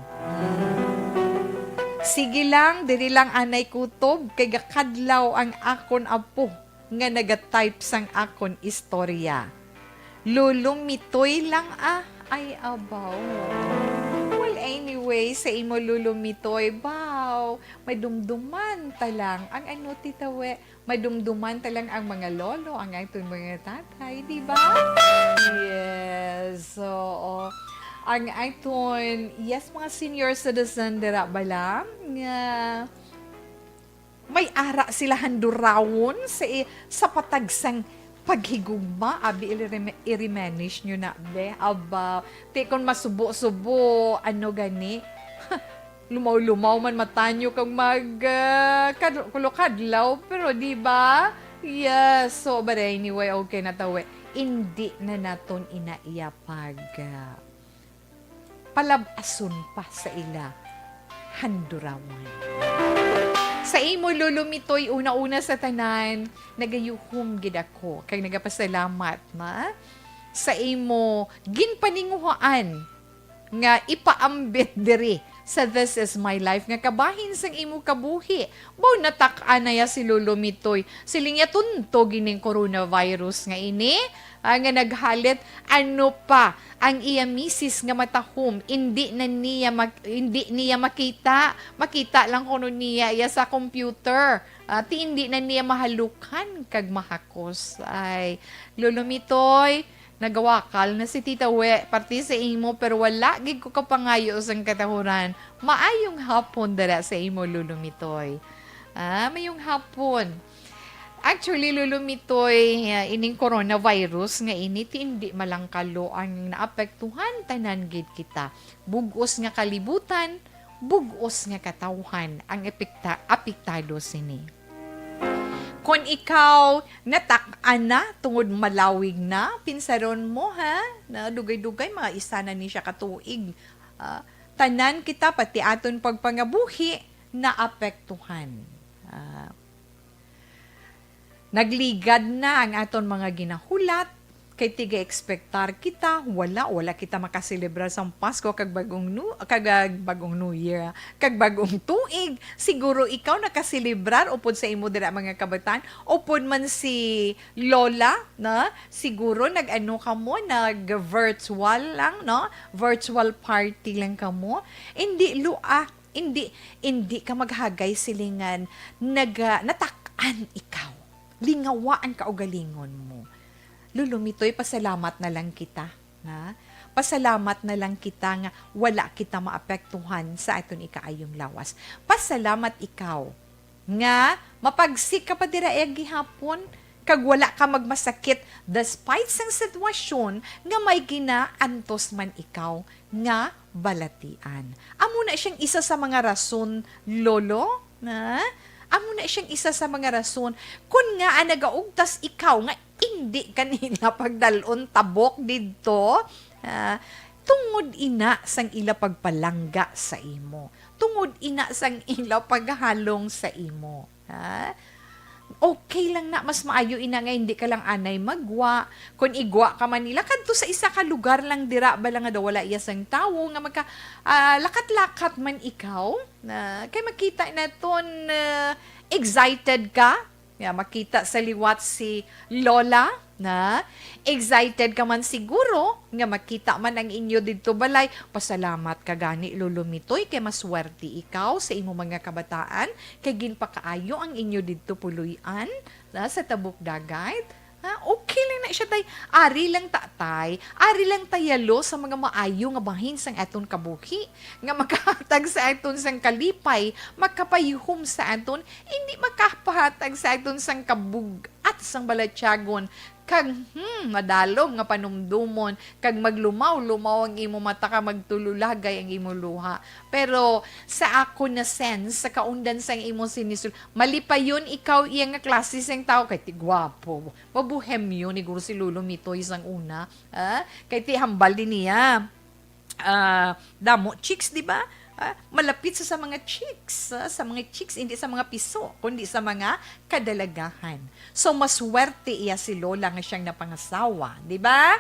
Sige lang, diri lang anay kutob, kay gakadlaw ang akon apo nga nagatype sang akon istorya. Lolo Mitoy lang, ah. Ay, abaw. Well, anyway, sa imo, Lolo Mitoy, baw, madumduman ta lang ang ano, Tita We, madumduman ta lang ang mga lolo, ang aton mga tatay, di ba? Yes, oo. Ang aton, yes, mga senior citizen dira bala nga may ara sila handurawon sa i-, sa patag sang paghigugma, abi, i-reme-, i-reminisce nyo na, be. Aba, ti kon masubo-subo, ano gani? Lumaw-lumaw man mata nyo kag mag, ah, kad-, kulokadlaw, pero di ba? Yes, so, but anyway, okay na tawi. Indi na naton ina iya pag, ah, palabason pa sa ila handurawon. Sa imo, Lolo Mitoy, una-una sa tanan, nagayuhom gid ako kag nagapasalamat na sa imo ginpaninguhaan nga ipaambit diri sa This Is My Life nga kabahin sang imo kabuhi. Baw, natak-an na ya si Lolo Mitoy. Siling niya, tunto gining coronavirus nga ini, ah, nga naghalit. Ano pa ang iya misis nga matahom? Indi na niya mak-, indi niya makita. Makita lang kuno niya iya sa computer. Ah, ti indi na niya mahalukan kag mahakos. Ay, Lolo Mitoy, nagawakal na si Tita We, parte sa imo, pero wala gid ko kapangayo sang katahuran. Maayong hapon dira sa imo, Lolo Mitoy. Ah, mayong hapon. Actually, Lolo Mitoy, ah, ining coronavirus nga ini, ti indi malangkalo ang naapektuhan, tanan gid kita. Bug-os nga kalibutan, bug-os nga katawhan ang epekta-, apektado sini. Kon ikaw natak-an na tungod malawig na, pinsaron mo, ha? Na dugay-dugay, mga isa na ni siya ka tuig. Ah, tanan kita, pati aton pagpangabuhi, naapektuhan. Ah, nagligad na ang aton mga ginahulat, Kay tiga-ekspektar kita, wala, wala kita makaselebrar sang Pasko kag bagong nu-, kag, ah, bagong New Year, ah, kag bagong tuig. Siguro ikaw nakaselebrar upod sa imo dira, mga kabataan, upod man si Lola, na? Siguro nag-ano kamo, nag-virtual lang, no? Virtual party lang kamo. Hindi, Lua, hindi, hindi ka maghagay silingan, naga-, natak-an ikaw. Lingawa ang kaugalingon mo. Lolo Mitoy, pasalamat na lang kita, ha? Pasalamat na lang kita nga wala kita maapektuhan sa aton ikaayong lawas. Pasalamat ikaw nga mapagsik ka pa dira, eh, gihapon, kag wala ka magmasakit despite sang sitwasyon nga may ginaantos man ikaw nga balatian. Amo na siyang isa sa mga rason, Lolo, na? Amo na siyang isa sa mga rason kun ngaa nagaugtas ikaw nga indi kanila pagdalon tabok didto, ah, tungod ina sang ila pagpalangga sa imo, tungod ina sang ila paghalong sa imo, ha? Okay lang na, mas maayo ina nga hindi ka lang anay magwa. Kung igwa ka man nila, kadto sa isa ka lugar lang dira, bala nga daw wala iya sang tawo, nga magka-, ah, lakat-lakat man ikaw, na, kay makita naton, ah, excited ka, nga makita sa liwat si Lola, na, excited ka man siguro nga makita man ang inyo didto balay. Pasalamat ka gani, Lolo Mitoy, kay maswerte ikaw sa imo mga kabataan, kay ginpakaayo ang inyo didto puloy-an, na, sa Tabok Dagat. Ha? Okay lang na siya, tay. Ari lang ta, tay. Ari lang ta yalo sa mga maayo nga bahin sang aton kabuhi, nga makahatag sa aton sang kalipay, makapayuhom sa aton, hindi makapahatag sa aton sang kabug-at sang balatyagon, kag, hmm, madalom nga panumdomon, kag maglumaw-lumaw ang imo mata, kag magtululagay ang imo luha. Pero sa akon na sense, sa kaundan sang imo sinisul-, malipayon ikaw iya nga klase sang tawo, kay ti gwapo. Mabohemyo ni guro si Lolo Mitoy sang una, ah, kay ti hambal din niya. Ah, damo chicks, di ba? Ah, malapit sa, sa mga chicks, ah, sa mga chicks, hindi sa mga piso, kundi sa mga kadalagahan. So, maswerte iya si Lola nga siyang napangasawa, di ba?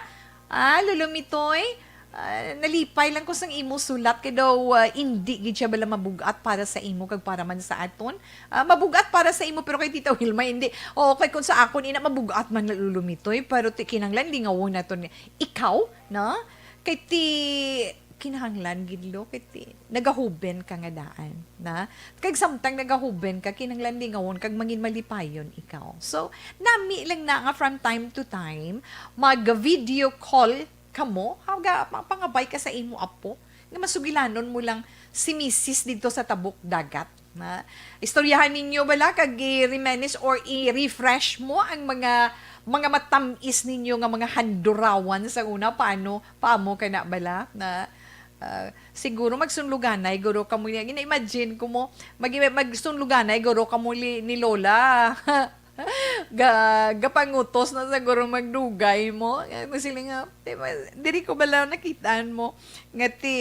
Ah, Lolo Mitoy, ah, nalipay lang ko sang imo sulat kay daw, ah, indi gid siya bala mabugat para sa imo kag para man sa aton. Ah, mabugat para sa imo, pero kay Tita Wilma, hindi. Oo, kay kung sa akon, ina, mabugat man na, Lolo Mitoy, pero ti kinahanglan lingawon naton ikaw, no? Kay ti kinahanglan gid, Lo, kay ti nagahuben ka nga daan, na? Kag samtang nagahuben ka, kinahanglan lingawon kag mangin malipayon ikaw. So, nami lang na nga from time to time, mag-video call kamo, haga, ma-, pangabay ka sa imo apo, nga masugilanon mo lang si misis didto sa Tabok Dagat, na? Istoryahan ninyo bala, kag i-reminisce or i-refresh mo ang mga, mga matamis ninyo nga mga handurawan sa una. Paano, paamo ka na bala, na, ah, siguro magsunluganay guro kamo niya. Gina-imagine ko mo, mag-, magsunluganay guro kamo li-, ni Lola. Ga-, gapangutos na siguro magdugay mo. Nga, sila nga, "Te, ma-, diri ko bala nakitaan mo?" Nga ti,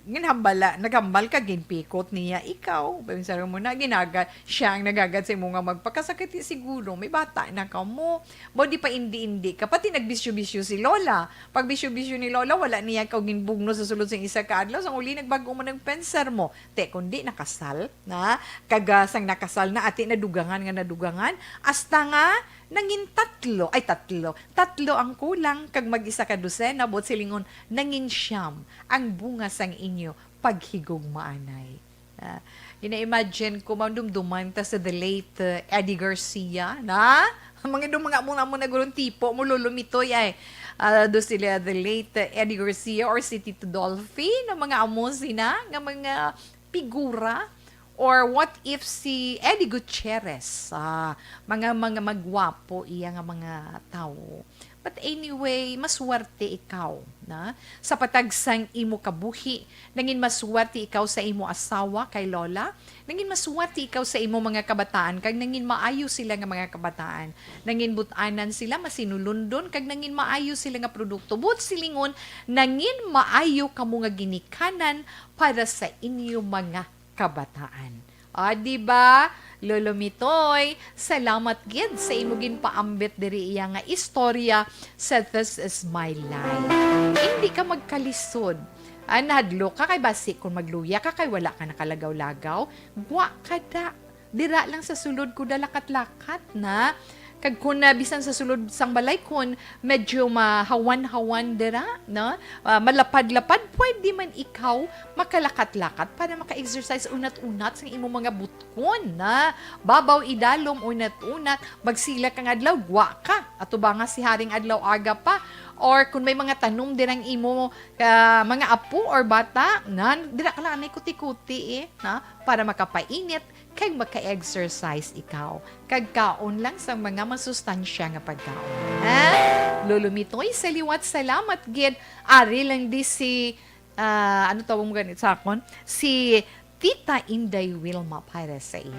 ginhambala, naghambal ka, ginpikot niya ikaw. Pensar mo na, ginaga-, siya ang nagagad sa imo nga magpakasakit. Ti siguro, may bata na ka mo. Mo di pa indi-indi ka. Pati nagbisyo-bisyo si Lola. Pag bisyo-bisyo ni Lola, wala niya ikaw ginbugno sa sulod sa isa ka adlaw. Sang uli, nagbag-o mo ng pensar mo. Te, kundi nakasal na, kag, ah, sang nakasal na, ati nadugangan nga nadugangan, hasta nga nangin tatlo, ay, tatlo, tatlo ang kulang, kag mag-isa ka dosena, buot silingon, nangin siyam ang bunga sang inyo paghigugmaanay. Ah, gina-imagine ko, madumduman ta sa the late, uh, Eddie Garcia, na? Mga dum-, mga amo na, amo na gurong tipo mo, Lolo Mitoy, ay. Ah, do sila the late, uh, Eddie Garcia or si Tito Dolphy, na mga amo sina, nga mga figura? Or what if si Eddie Gutierrez? Ah, mga, mga magwapo iya nga mga tawo. But anyway, maswerte ikaw, na? Sa patag sang imo kabuhi, nangin maswerte ikaw sa imo asawa kay Lola, nangin maswerte ikaw sa imo mga kabataan, kag nangin maayo sila nga mga kabataan. Nangin but-anan sila, masinulundon, kag nangin maayo sila nga produkto. Buot silingon, nangin maayo kamo nga ginikanan para sa inyo mga kabataan. Ah, di ba? Lolo Mitoy, salamat gid sa imo ginpaambit diri iya nga istorya sa This Is My Life. Hindi ka magkalisod. Ah, nahadlok ka kay basi kung magluya ka kay wala ka nakalagaw-lagaw, gwa ka da. Dira lang sa sulod ko da lakat-lakat na. Kag kun na bisan sa sulod sang balay, kun medyo mahawan-hawan dira, no? Ah, malapad-lapad, pwede man ikaw makalakat-lakat para maka-exercise, unat-unat sang imo mga butkon, na babaw idalom, unat-unat, magsila kang adlaw, gwa ka. Ato ba nga si Haring Adlaw aga pa? Or kung may mga tanom dirang imo, ah, mga apo or bata, na, dira ka lang anay kuti-kuti, eh, na, para makapainit, kag maka-exercise ikaw, kag kaon lang sang mga masustansya nga pagkaon. Ha? Lolo Mitoy, sa liwat, salamat gid. Ari lang di si, ah, ano tawag mo ganit sa akon? Si Tita Inday Wilma para sa imo.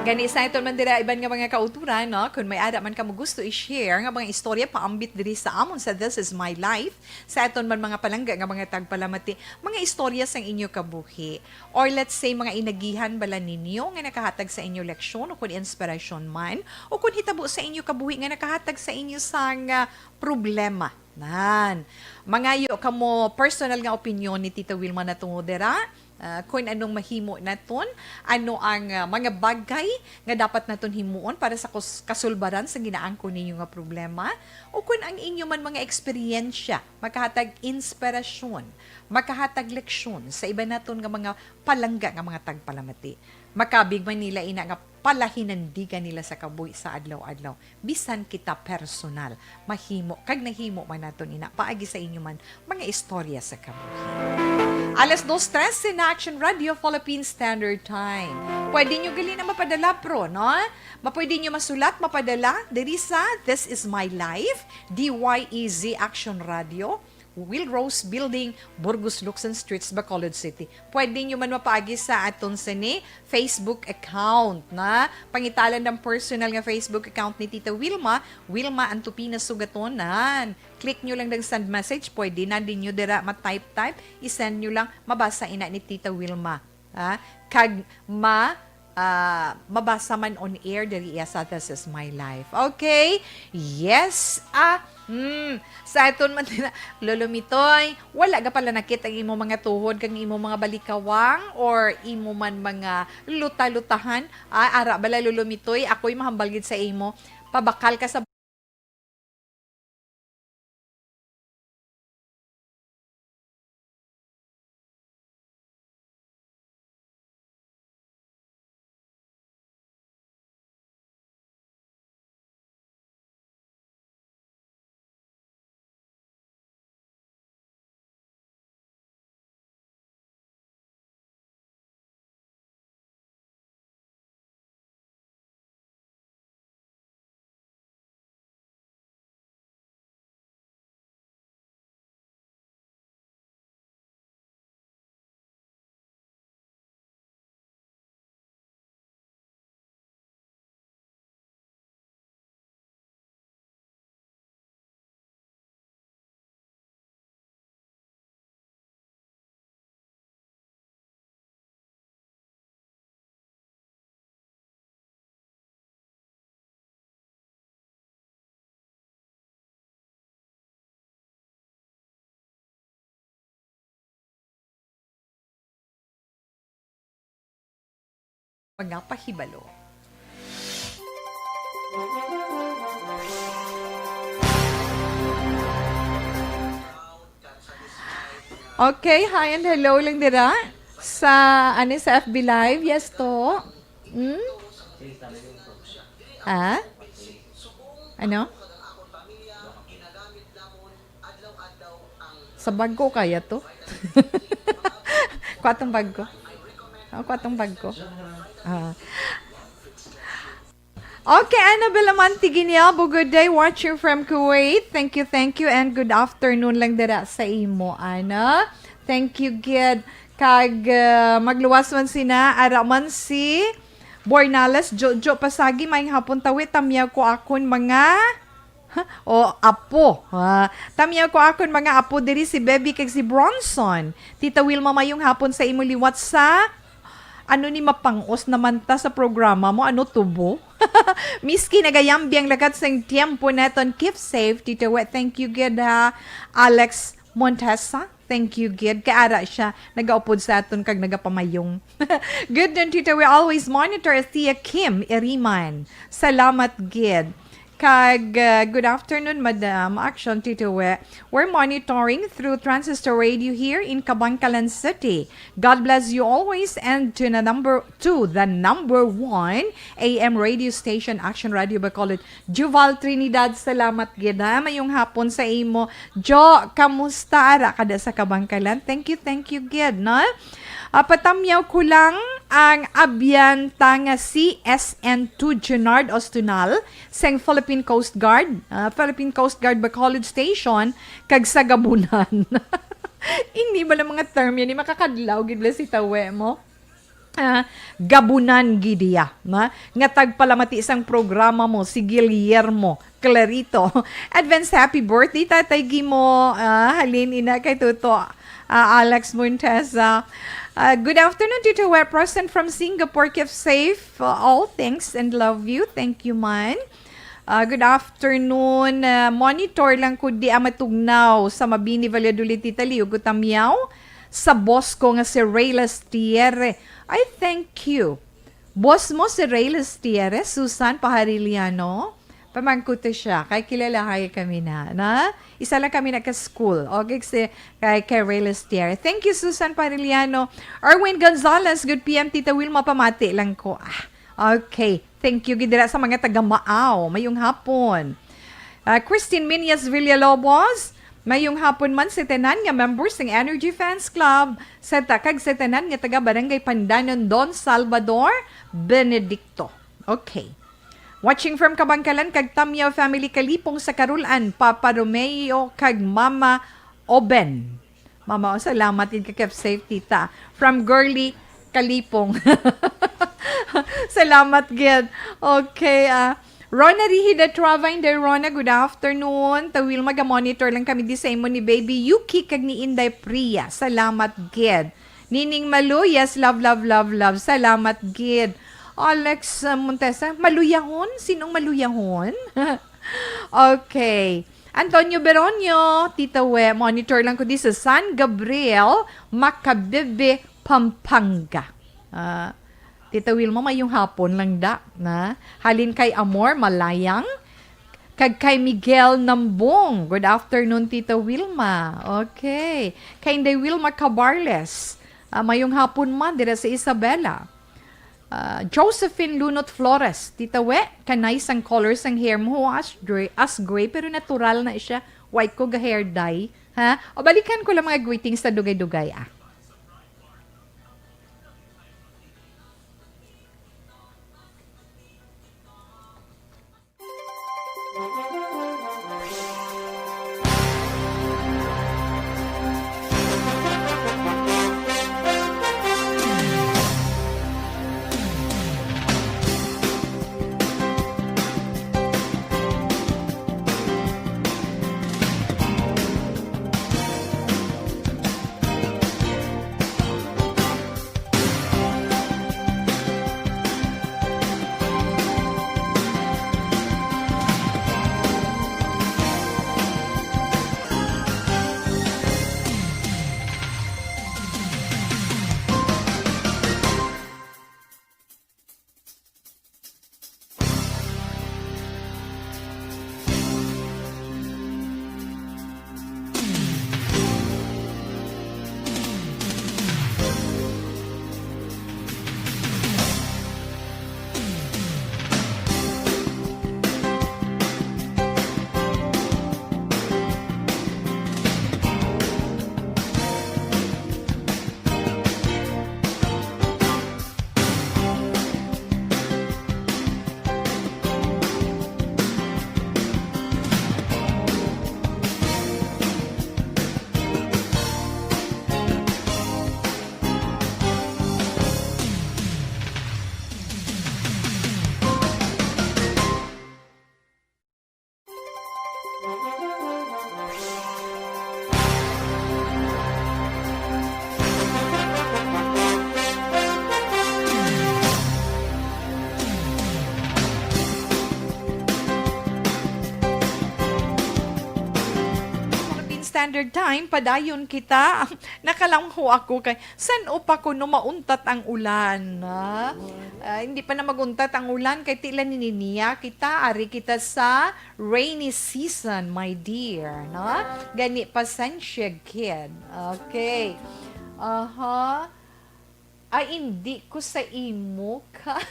Gani sa aton man dira iban nga mga kauturan, no? Kung may ara man kamo gusto i-share nga mga istorya paambit diri sa amon sa This Is My Life, sa aton man mga palangga nga mga tagpalamati, mga istorya sang inyo kabuhi. Or let's say, mga inagihan bala ninyo nga nakahatag sa inyo leksyon o kun inspirasyon man, o kun hitabo sa inyo kabuhi nga nakahatag sa inyo sang, ah, problema. Nan. Mangayo kamo personal nga opinyon ni Tita Wilma natungod dira. Ah, kun anong mahimo naton, ano ang, ah, mga bagay nga dapat naton himuon para sa kus-, kasulbaran sa ginaangkon ninyo nga problema, o kun ang inyo man mga eksperyensya makahatag inspirasyon, makahatag leksyon sa iban naton nga mga palangga nga mga tagpalamati. Makabig man nila ina nga palahinandigan nila sa kabuhi sa adlaw-adlaw, bisan kita personal. Mahimo, kag nahimo man naton ina paagi sa inyo man mga istorya sa kabuhi. Alas dos trese na, Action Radio Philippine Standard Time. Pwede nyo gali na mapadala, pro, no? Mapwede nyo masulat, mapadala diri sa This Is My Life, D Y E Z Action Radio, Will Rose Building, Burgos Locsin Streets, Bacolod City. Pwede nyo man mapaagi sa aton sini Facebook account, na pangitalan ang personal nga Facebook account ni Tita Wilma, Wilma Antupina Sugatonan. Click nyo lang ang send message, pwede na din nyo dira ma-type-type, i-send nyo lang, mabasa ina ni Tita Wilma. Ha? Kag ma, ah, mabasa man on air diri iya sa This Is My Life. Okay? Yes. Ah, hmm. Sa aton man dira, Lolo Mitoy, wala ga pala nakit ang imo mga tuhod kag imo mga balikawang or imo man mga luta-lutahan? Ah, ara bala, Lolo Mitoy, ako'y mahambal gid sa imo. Pabakal ka sa Mga pahibalo. Okay, hi and hello lang dira sa, ano, sa F B Live. Yes to. Hmm? Ha? Ano? Sa bag ko kaya to? Kuha tong bag ko. Oh, kuha tong bag ko. Ah. Okay, Annabel Amantiginia, good day, watching from Kuwait. Thank you, thank you, and good afternoon lang dira sa imo, ana. Thank you, gid. Kag, ah, magluwas man sina, ara man si Bornales, Jojo Pasagi, maayong hapon, tawi, tamyaw ko akon mga, ha? O, apo. Ah, tamyaw ko akon mga apo diri, si Baby kag si Bronson. Tita Wilma, maayong hapon sa imo liwat sa Ano ni, mapangos naman ta sa programa mo? Ano, tubo? Miski nagayambi ang lakat sang tiyempo naton, keep safe, Tito We. Thank you gid, ha, Alex Montesa. Thank you gid. Kay ara siya nagaupod sa aton kag nagapamayong. Good noon, Tito We. Always monitor, Tia Kim Iriman. Salamat gid. Kag, uh, good afternoon, Madam Action, Tito We. We're monitoring through Transistor Radio here in Kabankalan City. God bless you always, and to the number, to the number one A M radio station, Action Radio Bacolod. Juval Trinidad, salamat gid, ha. Mayong hapon sa imo. Jo, kamusta? Ara ka da sa Kabankalan. Thank you, thank you gid, no? Ah, patamyaw ko lang ang abyan ta nga si S N two Junard Ostunal sang Philippine Coast Guard, ah, Philippine Coast Guard Bacolod Station, kag sa Gabunan. Ini ba lang mga term yan? Makakadlaw gid bala si Tawe mo? Ah, Gabunan gid iya, na? Nga tagpalamati sang programa mo, si Guillermo Clarito. Advance happy birthday, Tatay Gimo. Ah, halin ina kay Tuto, ah, Alex Montesa. Ah, good afternoon, Tito Wet. Present from Singapore. Keep safe. Uh, all thanks and love you. Thank you, man. Ah, good afternoon. Ah, monitor lang ko di ang matugnaw sa Mabini, Valladolid, Italy. Ugot amyaw sa boss ko nga si Ray Lastierre. I thank you. Boss mo si Ray Lastierre, Susan Pahariliano? Pamangkuto siya, kay kilala kay kami na, na? Isa lang kami nagka-school. Okay, si, kay, kay Ray Lastierre. Thank you, Susan Pahariliano. Erwin Gonzalez, good P M, Tita Wilma, pamati lang ko. Ah, okay. Thank you, gid dira sa mga taga Maaw. Mayong hapon. Ah, Christine Minyas Villalobos, mayong hapon man sa tanan nga members ng Energy Fans Club, sa ta-, kag sa tanan nga taga Barangay Pandanon, Don Salvador Benedicto. Okay. Watching from Kabangkalan kag Tamyaw family Kalipong sa Karulan, Papa Romeo kag Mama Oben. Mama, oh, salamat gid ka, keep safe, tita. From Girly Kalipong. Salamat gid. Okay, ah, Rona Rihida Travain de Rona, good afternoon. Tawil, maga-monitor lang kami di sa imo ni Baby Yuki kag ni Inday Priya. Salamat gid. Nining Malu, yes, love, love, love, love. Salamat gid. Alex, uh, Montesa, maluyahon? Sinong maluyahon? Okay. Antonio Beronio, Tita We, monitor lang ko di sa San Gabriel, Macabebe, Pampanga. Ah, Tita Wilma, mayong hapon lang da, na? Halin kay Amor Malayang, kag kay Miguel Nambong. Good afternoon, Tita Wilma. Okay. Kay Inday Wilma Cabarles. Ah, mayong hapon man dira sa Isabela. Ah, Josephine Lunot Flores, Tita We, kanay sang color sang hair mo, as gray, as gray, pero natural na siya. Why ko ga hair dye? Ha? O, balikan ko lang mga greetings sa dugay-dugay, ah. Standard Time, padayon kita. Nakalamho ako kay san-o pa kuno mauntat ang ulan, ha? Ah, hindi pa na maguntat ang ulan kay tila nininiya kita, ari kita sa rainy season, my dear, no? Gani, pasensya gid. Okay. Aha. Ay, hindi ko sa imo ka.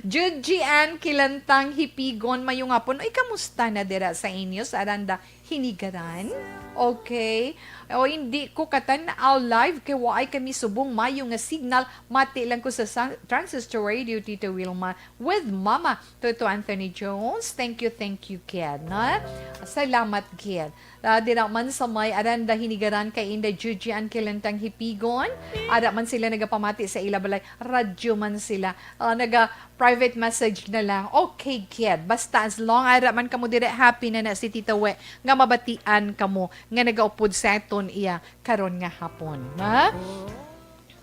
Juji Ann Kilantang Hipigon, mayong hapon. Oy, kamusta na dira sa inyo, sa Aranda Hinigaran? Okay. O, hindi ko katan-aw live kay waay kami subong mayo nga signal. Mati lang ko sa San- Transistor Radio, Tita Wilma, with Mama Toto Anthony Jones. Thank you, thank you, Ken. Ha? Salamat, Ken. Ah, dira man sa may Aranda Hinigaran kay Inday Juji Ann Kilantang Hipigon. Ara man sila nagapamati sa ila balay. Radyo man sila. Ah, naga private message na lang. Okay, kid. Basta as long ara man kamo dire, happy na na si Tita We nga mabatian kamo nga nagaupod sa aton iya karon nga hapon. Ha?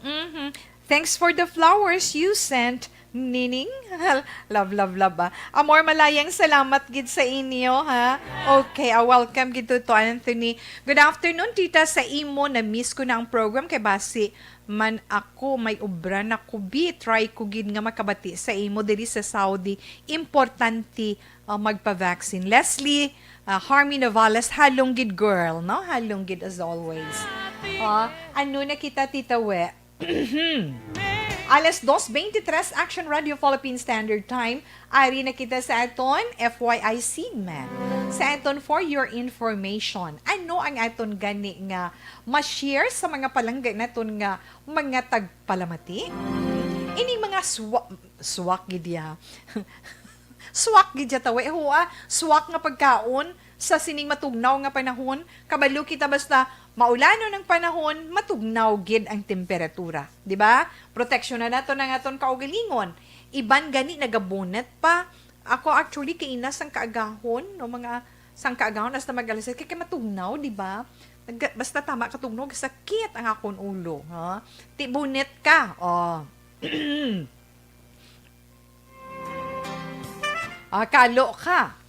Mhm. Thanks for the flowers you sent, Nining. Love, love, love, ah. Amor, malayang salamat gid sa inyo, ha? Okay, ah, welcome gid to, to Anthony. Good afternoon, tita. Sa imo, na-miss ko na ang program kay basi man ako, may obra na ko, bi. Try ko gid nga makabati sa imo diri sa Saudi. Importante, ah, magpa-vaccine. Leslie, ah, Harmy Novales, halong gid, girl, no? Halong gid as always. Ah, ano na kita, Tita We? Alas dos veintitrés, Action Radio Philippine Standard Time. Ari na kita sa aton F Y I segment. Sa aton For Your Information. Ano ang aton gani nga ma-share sa mga palangga naton nga mga tagpalamati? Ini mga swa-, swak gid ya. Swak gid ya, tawe. Hua, swak nga pagkaon sa sining matugnaw nga panahon. Kabalo kita, basta maulanon ang panahon, matugnaw gid ang temperatura, di ba? Proteksyonan naton ang aton kaugalingon. Iban gani nagabunet pa. Ako actually kaina sang kaagahon, no, mga sang kaagahon hasta mag-alas sais, kay, kay matugnaw, di ba? Nag-, basta tama katugnaw, sakit ang akon ulo, ha? Ti bunet ka, oh. Ah, kalo ka.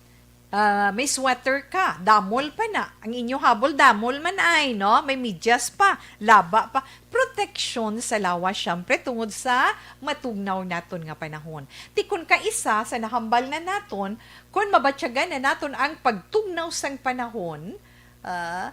Ah, may sweater ka. Damol pa na. Ang inyo habol, damol man ay, no? May medyas pa, laba pa. Proteksyon sa lawas, syempre, tungod sa matugnaw naton nga panahon. Ti kon kaisa sa nahambal na naton, kon mabatyagan na naton ang pagtugnaw sang panahon, ah,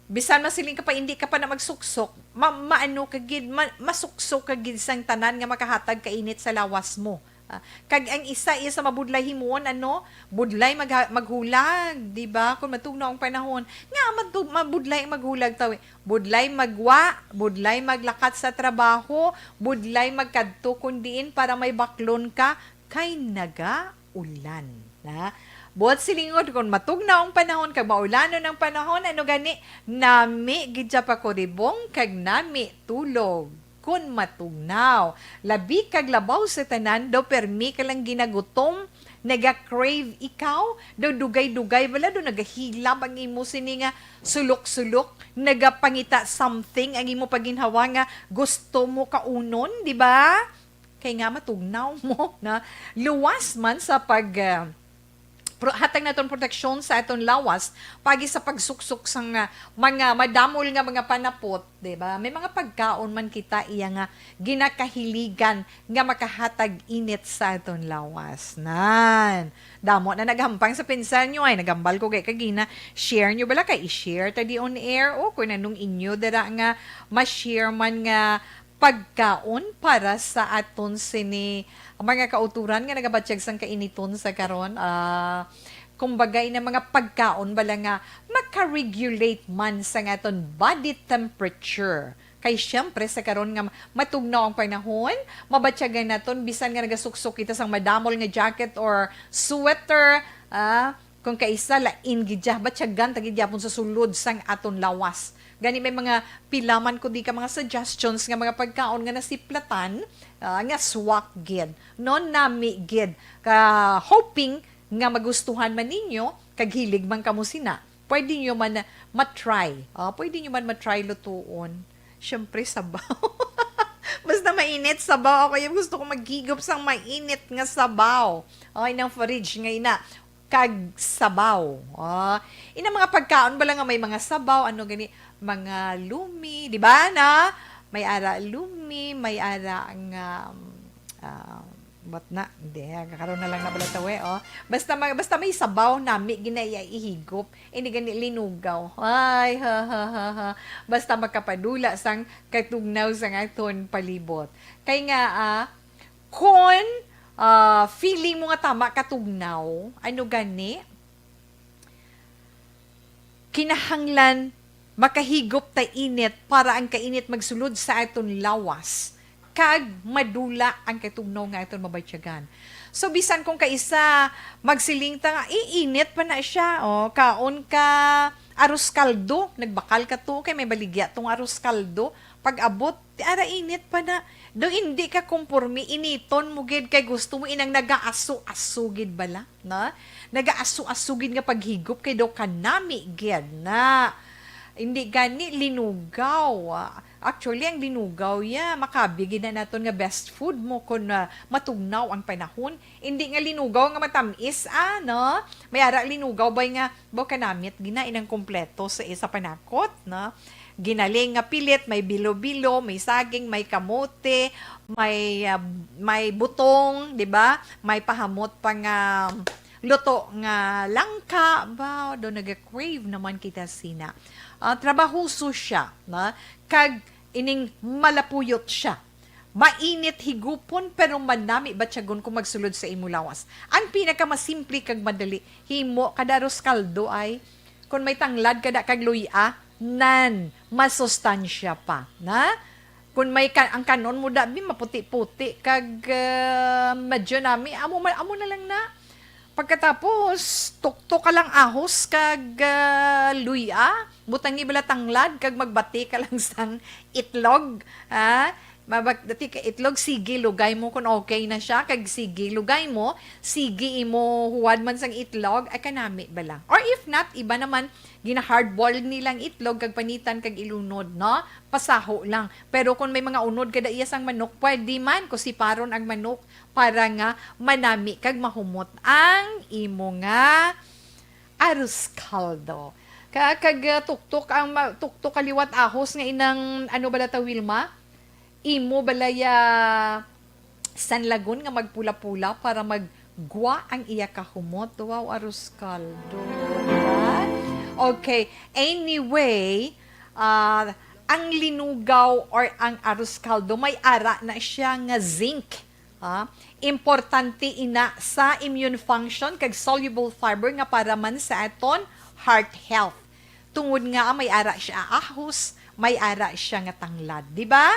bisan masiling ka pa, hindi ka pa na magsuksok, ma-, maano ka gid, ma-, masuksok ka gid sang tanan nga makahatag ka init sa lawas mo. Ah, kag ang isa iya sa mabudlay himuon, ano, budlay magha-, maghulag, di ba? Kung matugnaw ang panahon, nga matu-, mabudlay ang maghulag, tawi. Budlay magwa, budlay maglakat sa trabaho, budlay magkadto kun diin para may baklon ka, kay naga ulan, na. Buot silingon, kung matugnaw ang panahon kag maulanon ang panahon, ano gani, nami gid siya pakuribong kag nami tulog kun matugnaw. Labi kag labaw sa tanan, daw permi ka lang ginagutom, naga-crave ikaw, daw dugay-dugay bala, daw nagahilab ang imo sini nga sulok-sulok, nagapangita something ang imo paginhawa nga gusto mo kaunon, di ba? Kay nga matugnaw mo na luwas man sa pag, ah, pro-, hatag naton proteksyon sa aton lawas pagi sa pagsuksok sang, ah, mga madamol nga mga panapot, di ba? May mga pagkaon man kita iya nga ginakahiligan nga makahatag init sa aton lawas. Nan, damo na naghampang sa pinsan nyo, ay, naghambal ko kay kagina, share nyo bala kay i-share ta di on air, o kung anong inyo dira nga ma-share man nga pagkaon para sa aton sini mga kauturan nga nagabatyag sang kainiton sa karon. Ah, kumbaga, ina mga pagkaon bala nga maka-regulate man sa aton body temperature. Kay siyempre, sa karon nga matugnaw ang panahon, mabatyagan naton, bisan nga nagasuksok kita sang madamol nga jacket or sweater, ah, kung kaisa, lain gid siya, batyagan ta gid yapon sa sulod sang aton lawas. Gani may mga pila man ko di ka mga suggestions nga mga pagkaon nga nasiplatan, ah, nga swak gid, no, nami gid. Ka hoping nga magustuhan man ninyo, kag hilig man kamo sina. Pwede nyo man na matry. Ah, pwede nyo man matry lutuon. Siyempre, sabaw. Basta mainit, sabaw. Ako yung gusto ko maghigop sang mainit nga sabaw. Okay, nang fridge nga ina. kag sabaw. Oh, ina mga pagkaon bala nga may mga sabaw, ano gani, mga lumi, di ba na? May ara lumi, may ara nga, um, ah, what na? Hindi, karon na lang na bala tawe, oh. Basta, ma- basta may sabaw, nami gina iya ihigop. Hindi gani linugaw. Ay, ha, ha, ha, ha. Basta makapadula sang katugnaw sang aton palibot. Kay nga, ah, kun, ah, feeling mo nga tama katugnaw, ano gani? Kinahanglan makahigop ta init para ang kainit magsulod sa aton lawas kag madula ang katugnaw nga aton mabatyagan. So, bisan kung kaisa magsiling ta nga, "Iinit pa na siya, oh, kaon ka arroz caldo, nagbakal ka to, kay may baligya tong arroz caldo." Pag-abot, ti ara init pa na. Do hindi ka komporme, initon mo gid kay gusto mo inang nagaaso-aso gid bala, na? Nagaaso-aso gid nga paghigop kay daw kanami gid na. Hindi gani linugaw. Actually, ang linugaw, ya, makabi gid na naton nga best food mo kung, ah, matugnaw ang panahon. Hindi nga linugaw nga matamis, ah, no? May ara linugaw bay nga, baw kanamit gina inang kompleto sa isa panakot, no? Ginaling nga pilit, may bilo-bilo, may saging, may kamote, may, ah, may butong, di ba? May pahamot pa nga luto nga langka, ba? Do naga-crave naman kita sina. Ah, trabahoso siya, no? Kag ining malapuyot siya. Mainit higupon, pero manami batyagon kung magsulod sa imo lawas. Ang pinakamasimple kag madali, himo kada arroz caldo ay, kung may tanglad kada kag luya, nan, masustansya pa, na? Kung may ka- ang kanon mo dabi, maputi-puti, kag, ah, medyo nami, amo, ma- amo na lang na. Pagkatapos, tuktok ka lang ahos kag, ah, luya, butangi bala tanglad, kag magbati ka lang sang itlog, ha? Mabak-, dati ka itlog, sige, lugay mo kung okay na siya, kag sige, lugay mo, sige, imo huwad man sang itlog, ay kanami bala. Or if not, iba naman, gina-hard-boiled nilang itlog, kag panitan, kag ilunod, no? Pasaho lang. Pero kung may mga unod kada iya sang manok, pwede man, kusiparon ang manok para nga manami kag mahumot ang imo nga arroz caldo. Ka-, kag, ah, tuktok ang ma-, tuktok ka liwat ahos nga inang, ano bala ta, Wilma? Imo bala ya sanlagon nga magpula-pula para maggwa ang iya kahumot. Wow, arroz caldo. Diba? Okay. Anyway, ah, ang linugaw or ang arroz caldo, may ara na siya nga zinc. Ah, importante ina sa immune function kag soluble fiber nga para man sa aton heart health. Tungod nga may ara siya ahos, may ara siya nga tanglad, di ba?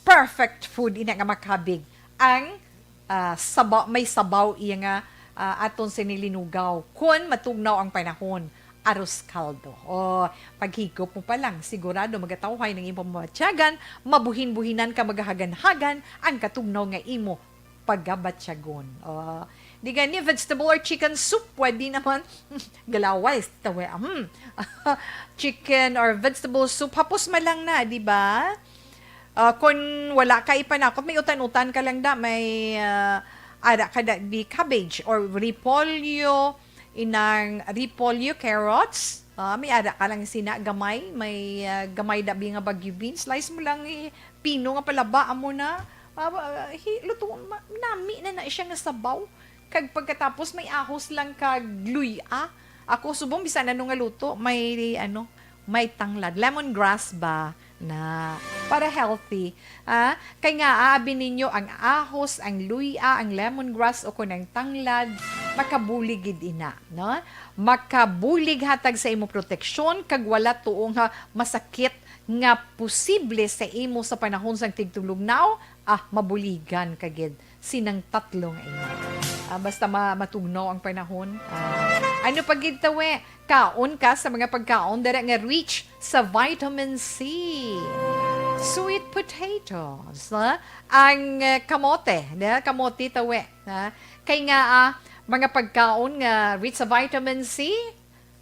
Perfect food ina nga makabig ang, ah, sabaw, may sabaw iya nga, ah, aton sini linugaw. Kun matugnaw ang panahon, arroz caldo. O, paghigop mo pa lang, sigurado magatawhay ng imong mabatyagan, mabuhin-buhinan ka, magahagan-hagan ang katugnaw nga imo pagabatyagon. O, di gani vegetable or chicken soup, pwede naman. Galaway, tawe, hmm. Chicken or vegetable soup, hapos man lang na, di ba? Ah, kung wala ka ipanakot, may utan-utan ka lang da, may, ah, ara ka da, bi cabbage or repolyo, inang repolyo, carrots. Ah, may ara ka lang sina, gamay, may, ah, gamay da, bi nga Baguio beans. Slice mo lang, eh, pino nga palaba, amo na. Ah, ah, hi-, luto, ma-, nami na na siya nga sabaw. Kag pagkatapos, may ahos lang kag luya. Ako, subong, bisan ano nga luto, may, ano, may tanglad. Lemongrass ba? Na, para healthy. Ah, kay nga, aabi ninyo ang ahos, ang luya, ang lemongrass, o kun ang tanglad, makabulig gid ina, no? Makabulig hatag sa imo proteksyon, kag wala tuo nga masakit nga posible sa imo sa panahon sang tigtulugnaw, ah, mabuligan ka gid sinang tatlo nga ina. Ah, basta ma-, matugnaw ang panahon. Ah, ano pa gid tawe? Kaon ka sa mga pagkaon dira nga rich sa vitamin C. Sweet potatoes, ha? Ang, eh, kamote, na kamote tawe, ha? Kay nga, ah, mga pagkaon nga rich sa vitamin C,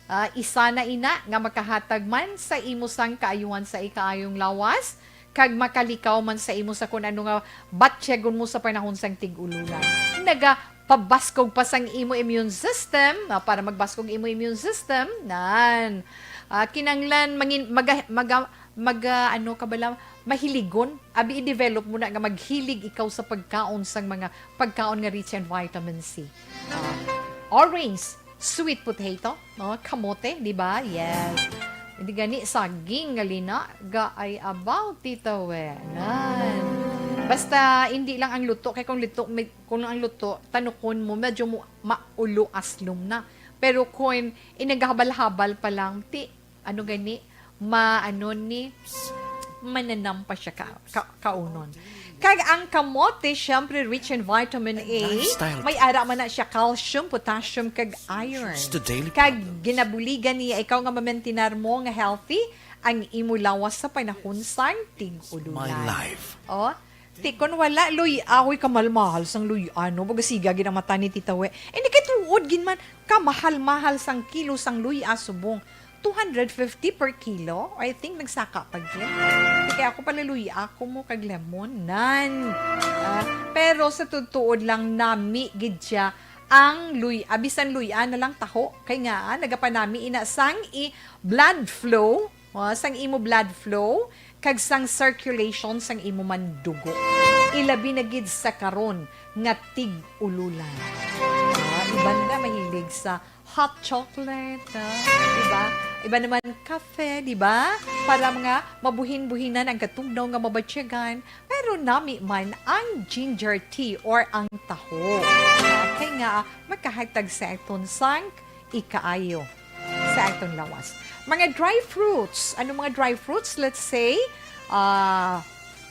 ah, isa na ina nga makahatag man sa imo sang kaayuhan sa ikaayong lawas, kag makalikaw man sa imo sa kun ano nga batyagon mo sa panahon sang tig-ululan. Naga pabaskog pa sang imo immune system, ah, para magbaskog imo immune system, nan, ah, kinanglan mangin-, maga-, maga-, maga-, ano ka bala, mahiligon. Abi, i-develop mo na nga maghilig ikaw sa pagkaon sang mga pagkaon nga rich in vitamin C. Ah, orange, sweet potato, no? Kamote, di ba? Yes. Hindi gani saging nga lina, ga ay about, Tita Wen. Nan. Basta, hindi lang ang luto. Kay kung luto, may, kung ang luto, tanukon mo, medyo mo, maulo aslom na. Pero kung inagahabal-habal pa lang, ti, ano gani, ma-, ano ni, mananam pa siya ka, ka, kaunon. Kag ang kamote, syempre, rich in vitamin A. Lifestyle. May ara man na siya calcium, potassium, kag iron. Choose the daily Kag problems. Ginabuligan niya ikaw nga mamentinar mo nga healthy ang imo lawas sa panahon sang tig-ululan. My life. Oh, ti, kun wala luy-a, ako'y kamalmahal sang luy-a, no? Baga siga gid ang mata ni Tita We. Eh, hindi kay tuod gid man, kamahal-mahal sang kilo sang luy-a subong. Two hundred fifty per kilo? I think nagsaka pa gid. Kaya ako pala luy-a ko mo kag lemon. Nan. Ah, pero sa tuod lang, nami gid siya ang luy-a. Bisan luy-a na lang taho. Kay nga, ah, nagapanami ina sang i-, blood flow. Oh, sang imo blood flow, kag sang circulation sang imo man dugo. Ilabi na gid sa karon nga tig-ululan. Ah, iban na mahilig sa hot chocolate, ah, di ba? Iba naman kafe, di ba? Para mga mabuhin-buhinan ang katugnaw nga mabatyagan, pero nami man ang ginger tea or ang taho. Ah, kay nga, ah, makahatag sa aton sang ikaayo sa aton lawas. Mga dry fruits. Ano mga dry fruits? Let's say, ah,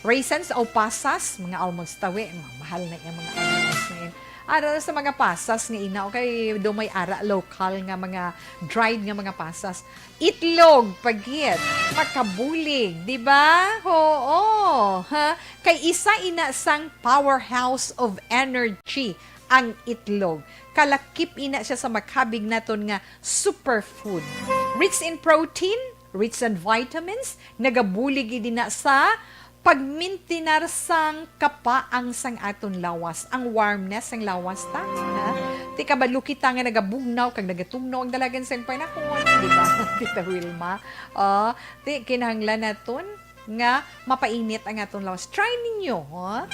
raisins o pasas, mga almonds tawi. Mga mahal na yung mga almonds na yun. Ara sa mga pasas nga ina, okay, do may ara local nga mga dried nga mga pasas. Itlog, pagit, makabulig, di ba? Oo, ha? Kay isa ina sang powerhouse of energy ang itlog. Kalakip ina siya sa makabig naton nga superfood. Rich in protein, rich in vitamins, nagabulig gid ina sa pagmintinar sang kapaang sang aton lawas, ang warmness sang lawas ta, ha? Ti kabalo kita nga nagabugnaw kag nagatugnaw ang dalagan sang panahon, di ba, Tita Wilma? Oh, ti kinahanglan naton nga mapainit ang aton lawas. Try ninyo, ha?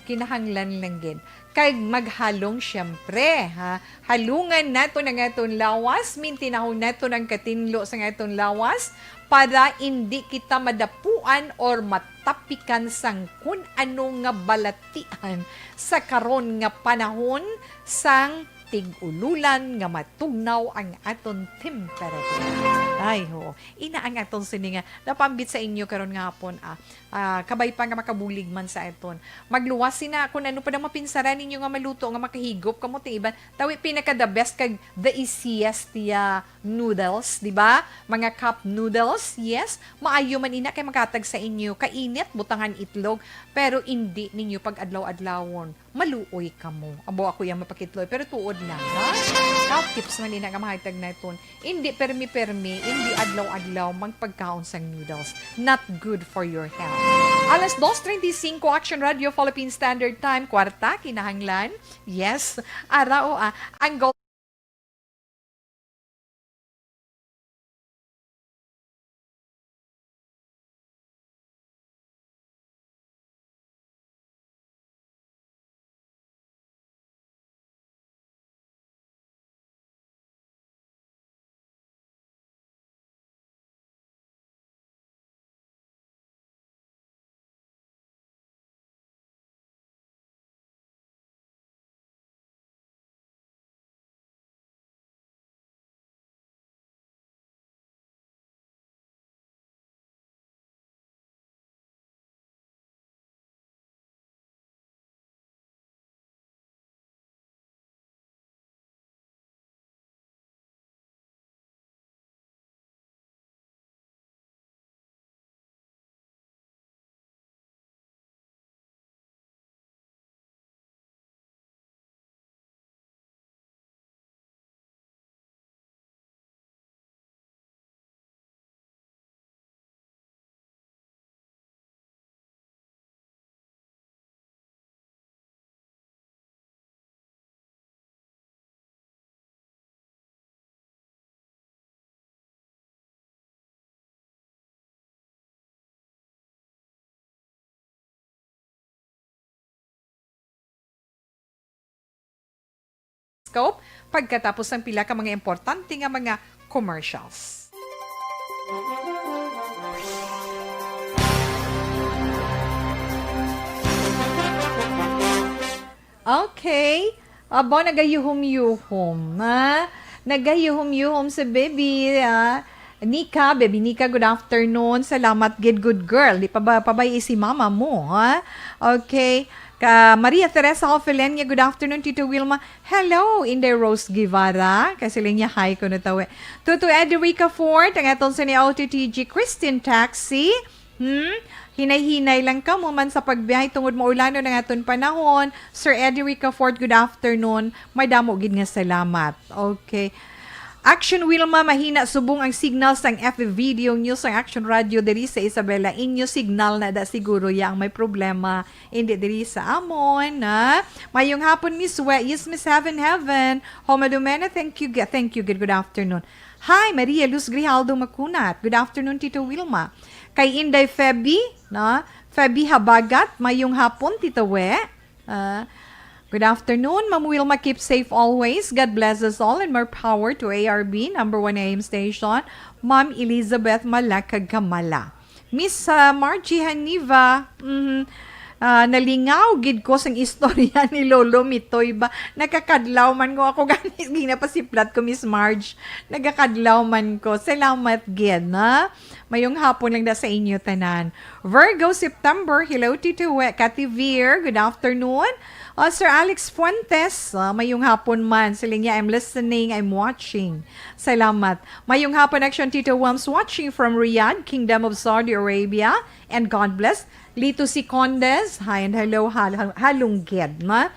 Kinahanglan lang gid. Kag maghalong, siyempre, ha? Halungan naton ang aton lawas, mintinahon naton ang katinlo sang aton lawas para indi kita madapuan or matapikan sang kun ano nga balatian sa karon nga panahon sang tig-ululan nga matugnaw ang aton temperatura. Ay, ho. Ina ang aton sini nga napambit sa inyo karon nga hapon, ah. Ah, kabay pa nga makabulig man sa aton. Magluwas sina kung ano pa daw mapinsaran ninyo nga maluto nga makahigop kamo ti iban. Tawi pinaka the best kag the easiest ya noodles, di ba? Mga cup noodles, yes. Maayo man ina kay makatag sa inyo. Kainit, butangan itlog, pero indi ninyo pag-adlaw-adlawon. Maluoy kamo. Abo ako yang mapakitloy, pero tuod lang, ha? Health tips man ina nga mahatag naton. Indi permi-permi, indi adlaw-adlaw magpagkaon sang noodles. Not good for your health. Alas dos treinta y cinco, Action Radio Philippine Standard Time, kwarta, kinahanglan. Yes, ara o, ah, ang goal Scope pagkatapos sang pila ka mga importante nga mga commercials. Okay. Aba, nagayuhom-yuhom, ha? Nagayuhom-yuhom si baby, ha? Nika, baby Nika, good afternoon. Salamat gid, good girl. Di pa ba pabay si mama mo, ha? Okay. Ka Maria Teresa Hofelenia, good afternoon, Tito Wilma. Hello, Inday Rose Guevara. Kasi lang niya, hi, kuno tawi. Tuto Ederica Fort, ang aton sa ni Auto T G, Christine Taxi. Hmm? Hinay-hinay lang ka mo man sa pagbiyahe tungod maulanon ang aton panahon. Sir Ederica Fort, good afternoon. Madamo gid nga salamat. Okay. Action Wilma, mahina subong ang signal sang F B video news sang Action Radio diri sa Isabela. Inyo signal na da siguro ya ang may problema. Hindi diri sa amon, ha? Mayong hapon, Miss We-, yes, Miss Heaven Heaven. Homa Lumena, thank you, ga-, thank you, good, good afternoon. Hi, Maria Luz Grijaldo Macunat. Good afternoon, Tito Wilma. Kay Inday Feby, no? Feby Habagat, mayong hapon, Tito We. Ah, good afternoon, Ma'am Wilma. Keep safe always. God bless us all and more power to A R B, number one A M station. Ma'am Elizabeth Malakag Kamala. Miss, ah, Margie Haniva, mhm, ah, nalingaw gid ko sang istorya ni Lolo Mitoy ba? Nakakadlaw man ko ako gani, ginapasiplat ko, Miss Marge. Nagakadlaw man ko. Salamat gid, na? Mayong hapon lang da sa inyo tanan. Virgo September, hello, Tito We-, Kati Vir, good afternoon. Ah, Sir Alex Fuentes, ah, mayong hapon man. Siling niya, "I'm listening, I'm watching." Salamat. Mayong hapon, Action Tito Wams, watching from Riyadh, Kingdom of Saudi Arabia. And God bless. Lito Secondes, hi and hello, hal-, hal-, halungged, ma?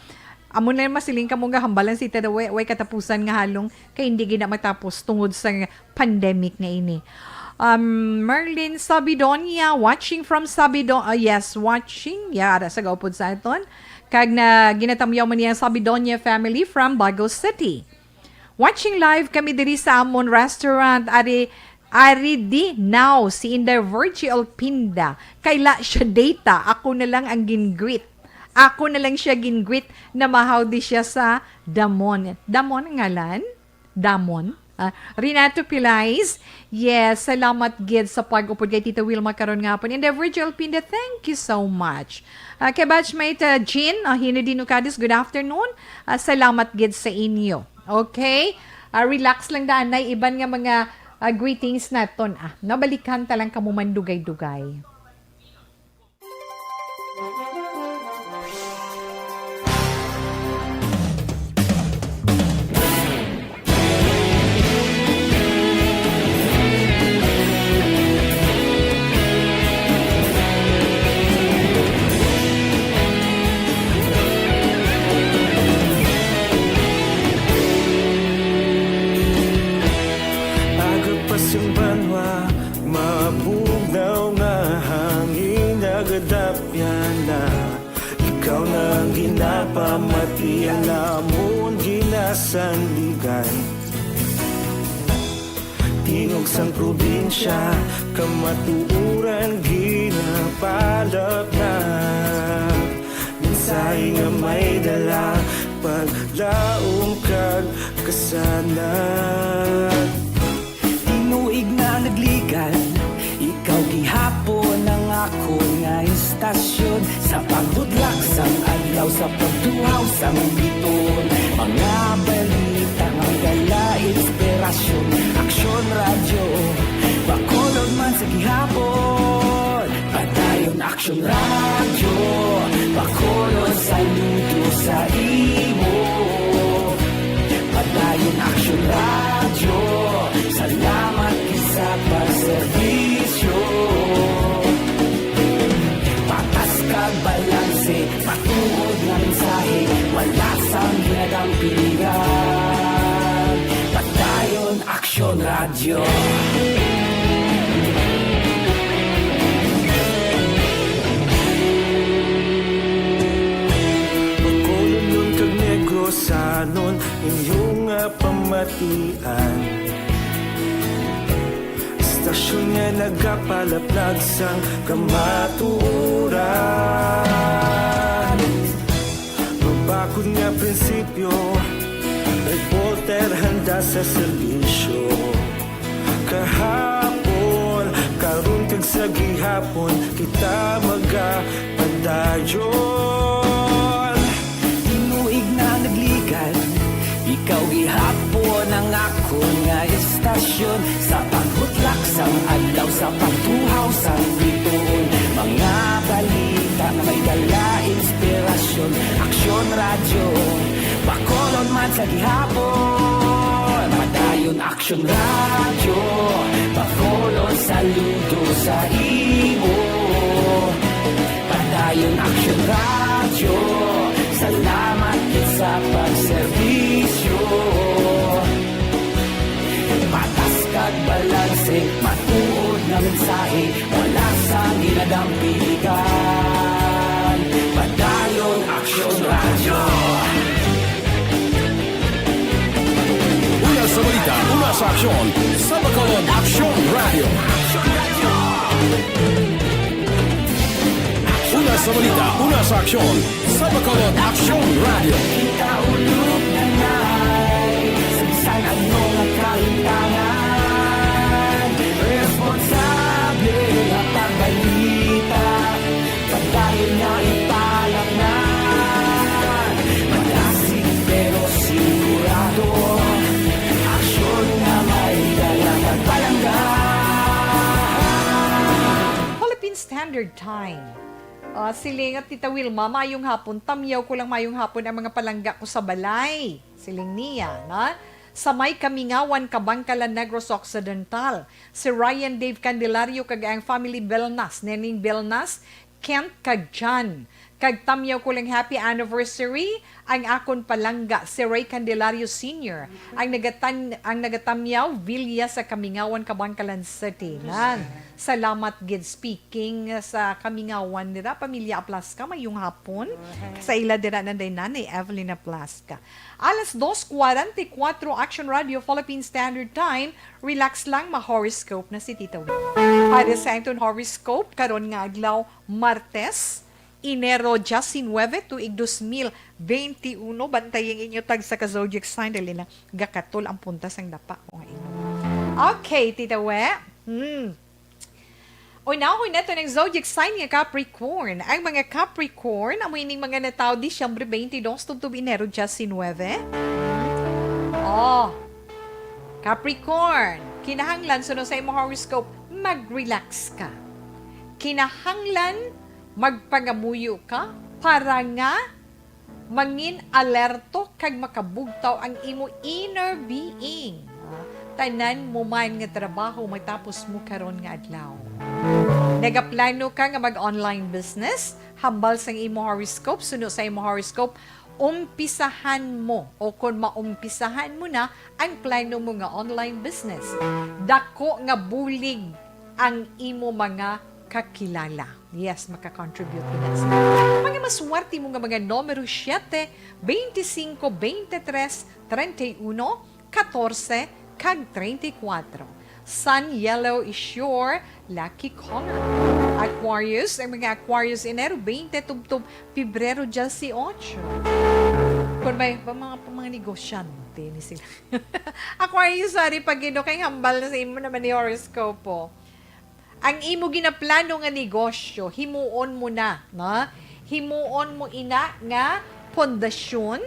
Amo na yung masiling ka mo nga hambalan si Tito, way, way katapusan nga halong, kay hindi gina matapos tungod sa pandemic nga ini. Um, Merlin Sabidonia, watching from Sabidon-, ah, yes, watching. Yara sa gaupod sa aton. Kag na ginatamyaw man niya ang Sabidonia family from Bago City. Watching live kami diri sa amon restaurant, ari, ari di now si Inday Virgie Pinda. Kay la siya data, ako na lang ang gin-greet. Ako na lang siya gin-greet na mahaw di siya sa Damon. Damon ang ngalan? Damon? Ah, Renato Pilais, yes, salamat gid sa pag-upod kay Tita Wilma karon nga hapon. And Virgil Pinda, thank you so much. Ah, kay batchmate, ah, Jean, ah, Hinudin Ucades, good afternoon. Ah, salamat gid sa inyo. Okay? Ah, relax lang daan, nay iban nga mga, ah, greetings naton. Ah, nabalikan ta lang kamo man dugay-dugay. Aga pa sing banwa, mabugnaw nga hangin nagadapyan na. Ikaw na ang ginapamati, ang amon ginasandigan. Tingog sang probinsya, kamatuoran ginapalapnag. Mensahe nga may dala, paglaom kag kasanag. Tinuig na nagligan, ikaw gihapon ang akon nga istasyon. Sa pagbudlak sang adlaw, sa pagtuhaw sang biton, mga balita nga dala inspirasyon. Aksyon Radyo, Bacolod man sa gihapon. Padayon Aksyon Radyo, Bacolod, saludo sa imo. Padayon Aksyon Radyo, salamat gid sa pagserbisyo. Patas kag balanse, matuod nga mensahe, wala sang ginadampigan. Padayon Aksyon Radyo. Bacolodnon kag Negrosanon, inyo nga pamatian. Istasyon nga nagapalaplag sang kamatuoran. Mabakod nga prinsipyo, Reporter handa sa serbisyo. Kahapon, karon kag sa gihapon, kita magapadayon. Tinuig na nagligad, ikaw gihapon ang akon nga istasyon. Sa paghutlak sang adlaw, sa pagtuhaw sang bituon, mga balita nga may dala inspirasyon. Aksyon Radyo, Bacolod man sa gihapon. Padayon Aksyon Radyo, Bacolod saludo sa imo. Padayon Aksyon Radyo, salamat gid sa pagserbisyo. Patas kag balanse, matuod nga mensahe, wala sang ginadampigan. Padayon Aksyon Radyo. Una sa balita, una sa aksyon, sa Bacolod Aksyon Radyo. Una sa balita, una sa aksyon, sa Bacolod Aksyon Radyo. Kita ulog na nay, sa bisan ano nga kahintangan, responsable nga pagbalita, padayon nga ipalaknag. Malasig pero sigurado, aksyon nga may dala nga palangga. Philippine Standard Time. Ah, siling at Tita Wilma, mayong hapon. Tamyaw ko lang mayong hapon ang mga palangga ko sa balay. Siling niya, na? Sa may Kamingawan, Kabangkalan, Negros Occidental. Si Ryan Dave Candelario kag ang family Belnas, Neneng Belnas, Kent kag John. Kag tamyaw ko lang happy anniversary ang akon palangga, si Ray Candelario Senior, ang nagatan-, ang nagatamyaw, Villa sa Kamingawan, Kabangkalan City. Nan, salamat gid. Speaking sa Kamingawan nira, pamilya Aplasca, mayong hapon. Sa ila dira nanday Nanay Evelyn Aplasca. Alas dos cuarenta y cuatro, Action Radio Philippine Standard Time. Relax lang, ma-horoscope na si Tita Win. Para sa aton horoscope, karon nga adlaw, Martes, Enero diecinuebe, tuig dos mil veintiuno. Bantay ang inyo tagsa ka zodiac sign, dali na gakatol ang punta sang dapa ko nga imo. Okay, Tita We. Hmm. Unahon nato ang zodiac sign nga Capricorn. Ang mga Capricorn, amo ining mga natawo Disyembre twenty-dos tubtob Enero diecinuebe. Oh, Capricorn, kinahanglan, suno sa imo horoscope, mag-relax ka. Kinahanglan magpangamuyo ka para nga mangin alerto kag makabugtaw ang imo inner being. Ah, tanan mo man nga trabaho matapos mo karon nga adlaw. Nagaplano ka nga mag-online business? Hambal sang imo horoscope, suno sa imo horoscope, umpisahan mo o kon maumpisahan mo na ang plano mo nga online business. Dako nga bulig ang imo mga kakilala. Yes, maka-contribute gid na sila. Mga maswerte mo nga mga numero siete, veinticinco, veintitrés, treinta y uno, catorce, kag treinta y cuatro. Sun Yellow is your lucky color. Aquarius, ang mga Aquarius, Enero twenty tubtob Pebrero dieciocho. Kung may ba mga, mga negosyante ni sila. Aquarius, sorry, pag ino kay hambal na sa imo naman ni horoscope. Ang imo ginaplano nga negosyo, himuon mo na, no? Himuon mo ina nga pundasyon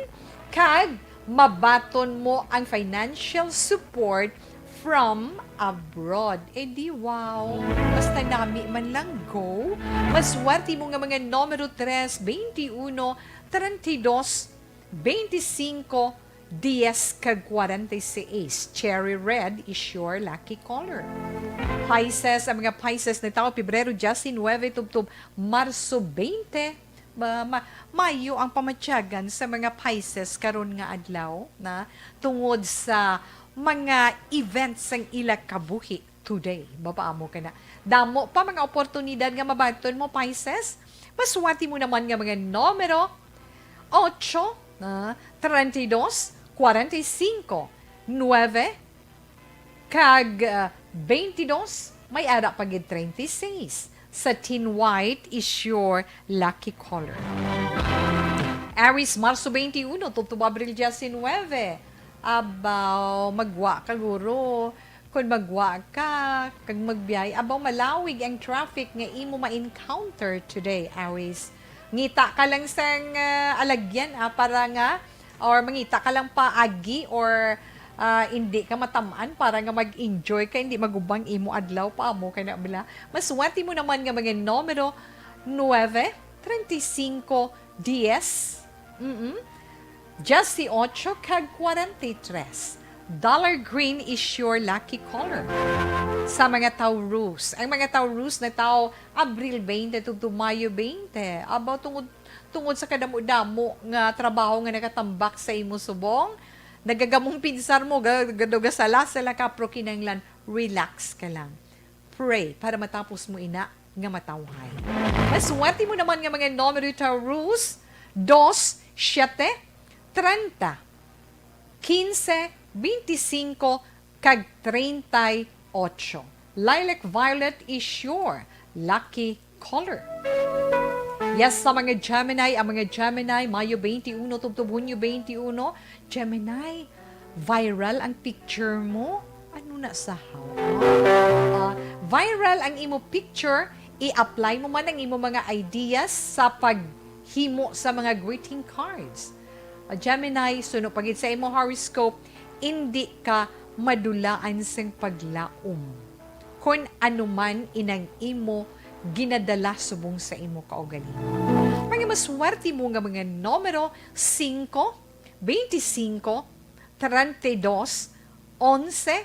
kag mabaton mo ang financial support from abroad. Eh di wow! Basta nami man lang, go! Maswerte mo nga mga numero tres, veintiuno, treinta y dos, veinticinco, diez kag cuarenta y seis. Cherry red is your lucky color. Pisces, ang mga Pisces natawo Pebrero diecinuebe tubtob Marso veinte. Ma-, ma-, maayo ang pamatyagan sa mga Pisces karon nga adlaw na tungod sa mga events sang ila kabuhi today. Mapaamo ka na. Damo pa mga oportunidad nga mabaton mo, Pisces. Maswerte mo naman nga mga numero, ocho, ah, treinta y dos, cuarenta y cinco, nueve, kag, ah, veintidós, may ara pa gid treinta y seis. Satin white is your lucky color. Aries, Marso veintiuno tubtob Abril diecinuebe. Abaw, magwa ka, guro. Kung magwa ka, kag magbiyahe, abaw, malawig ang traffic nga imo ma-encounter today, Aries. Ngita ka lang sang, ah, alagyan, ah, para nga, or mangita ka lang paagi, or, ah, hindi ka matamaan para nga mag-enjoy ka, hindi magubang imo adlaw pa mo kay na bala. Maswerte mo naman nga mga numero, nuebe, treinta y cinco, diez, mm, dieciocho, kag cuarenta y tres. Dollar green is your lucky color. Sa mga Taurus, ang mga Taurus na tao, Abril twenty tubtob Mayo twenty. Abaw, tungod, tungod sa kadamo-damo nga trabaho nga nakatambak sa imo subong, nagagamong pinsar mo, ga-, ga-, gasala-sala ka, pero kinahanglan, relax ka lang. Pray para matapos mo ina nga matawhay. Maswerte mo naman nga mga numero, Taurus, dos, siete, treinta, quince, veinticinco, kag treinta y ocho. Lilac violet is your lucky color. Yes, sa mga Gemini, ang mga Gemini, Mayo twenty-one tubtob Hunyo twenty-one, Gemini, viral ang picture mo? Ano na sa haw? Ah, viral ang imo picture, i-apply mo man ang imo mga ideas sa paghimo sa mga greeting cards. Ah, Gemini, suno pa gid sa imo horoscope, indi ka madulaan sing paglaom kon ano man inang imo ginadala subong sa imo kaugalingon. Mga maswerte mo nga mga numero, singko, veinticinco, treinta y dos, onse,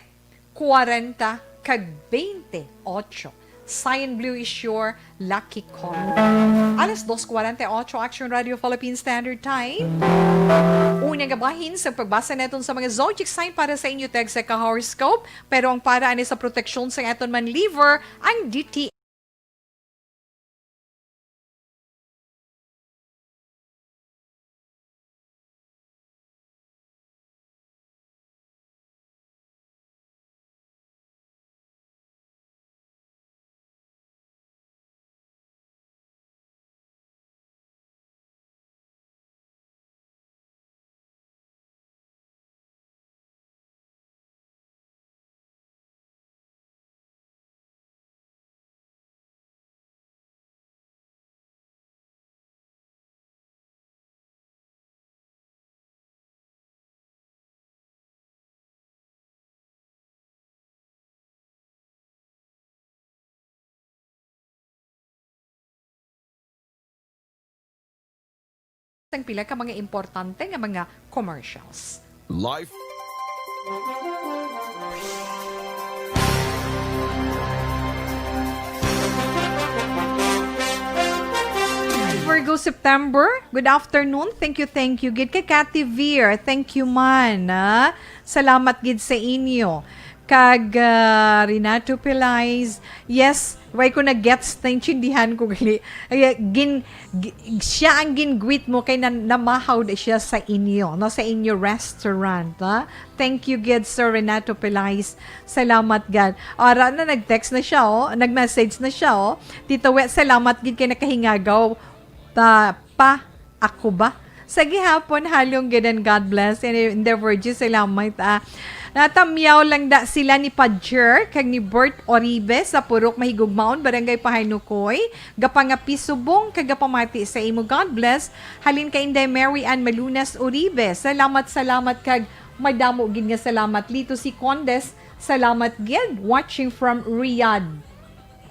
cuarenta, kag veintiocho. Cyan blue is your lucky color. Alas dos cuarenta y ocho, Action Radio Philippine Standard Time. Una nga bahin sa pagbasa naton sa mga zodiac sign para sa inyo, tag sa ka-horoscope, pero ang para ani sa proteksyon sa aton manliver, ang D T sang pila ka mga importante nga mga commercials. Life. Virgo September, good afternoon. Thank you, thank you. Gid kay Cathy Veer, thank you man, ah. Salamat gid sa inyo. Kag, ah, Renato Pelaez, yes, way ko na-gets, naintindihan ko gali. Ay, gin-, gi-, siya ang gin-greet mo kay nan-, namahaw na siya sa inyo, no, sa inyo restaurant, ha? Thank you gid, Sir Renato Pelaez. Salamat gid. Ara na, nag-text na siya, oh. Nag-message na siya, oh. Tito We, salamat gid kay nakahingagaw ta pa ako ba? Sa gihapon, halong gid, and God bless. And in the Virgin, salamat, ah. Natamyaw lang da sila ni Padger kag ni Bert Oribe sa Purok Mahigugmaon, Barangay Pahanukoy. Gapangapi subong kag gapamati sa imo. God bless. Halin kay Inday Mary Ann Malunas Oribe. Salamat, salamat kag madamo gid nga salamat. Lito si Condes, salamat gid. Watching from Riyadh,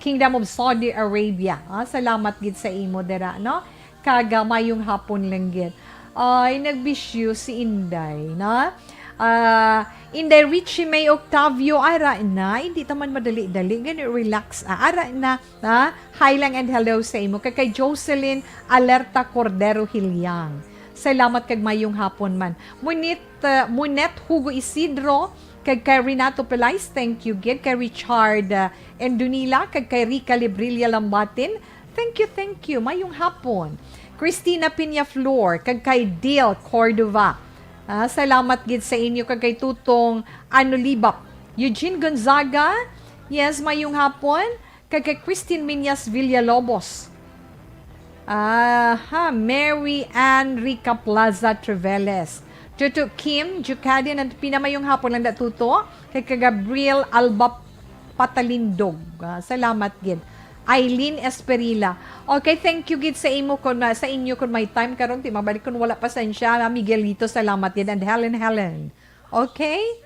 Kingdom of Saudi Arabia. Ah, salamat gid sa imo dira, no? Kag, ah, mayong hapon lang gid. Ay, nagbisyo si Inday, no? Ah, Inday Richie May Octavio, ara na, hindi ta man madali-dali, gani relax, ah, ara na, ha? Hi lang and hello sa imo. Kag kay Jocelyn Alerta Cordero Hiliang. Salamat kag mayong hapon man. Munit, ah, Munet Hugo Isidro, kag kay Renato Pelais, thank you gid. Kay Richard, ah, Endunila, kag kay Rica Librilla Lambatin, thank you, thank you. Mayong hapon. Christina Peñaflor, kag kay Dale Cordova. Ah, salamat gid sa inyo, kag kay Tutong Anulibap. Eugene Gonzaga, yes, mayong hapon. Kag kay Christine Miñas Villalobos. Aha, Mary Ann Rica Plaza Treveles. Tuto Kim Jukadin, and pinamayong hapon lang da, Tuto. Kay ka Gabriel Alba Patalindog. Ah, salamat gid. Eileen Esperila. Okay, thank you gid sa imo kun, ah, sa inyo kun may time karon, ti mabalik kun wala, pasensya. Ah, Miguelito, salamat gid, and Helen Helen. Okay?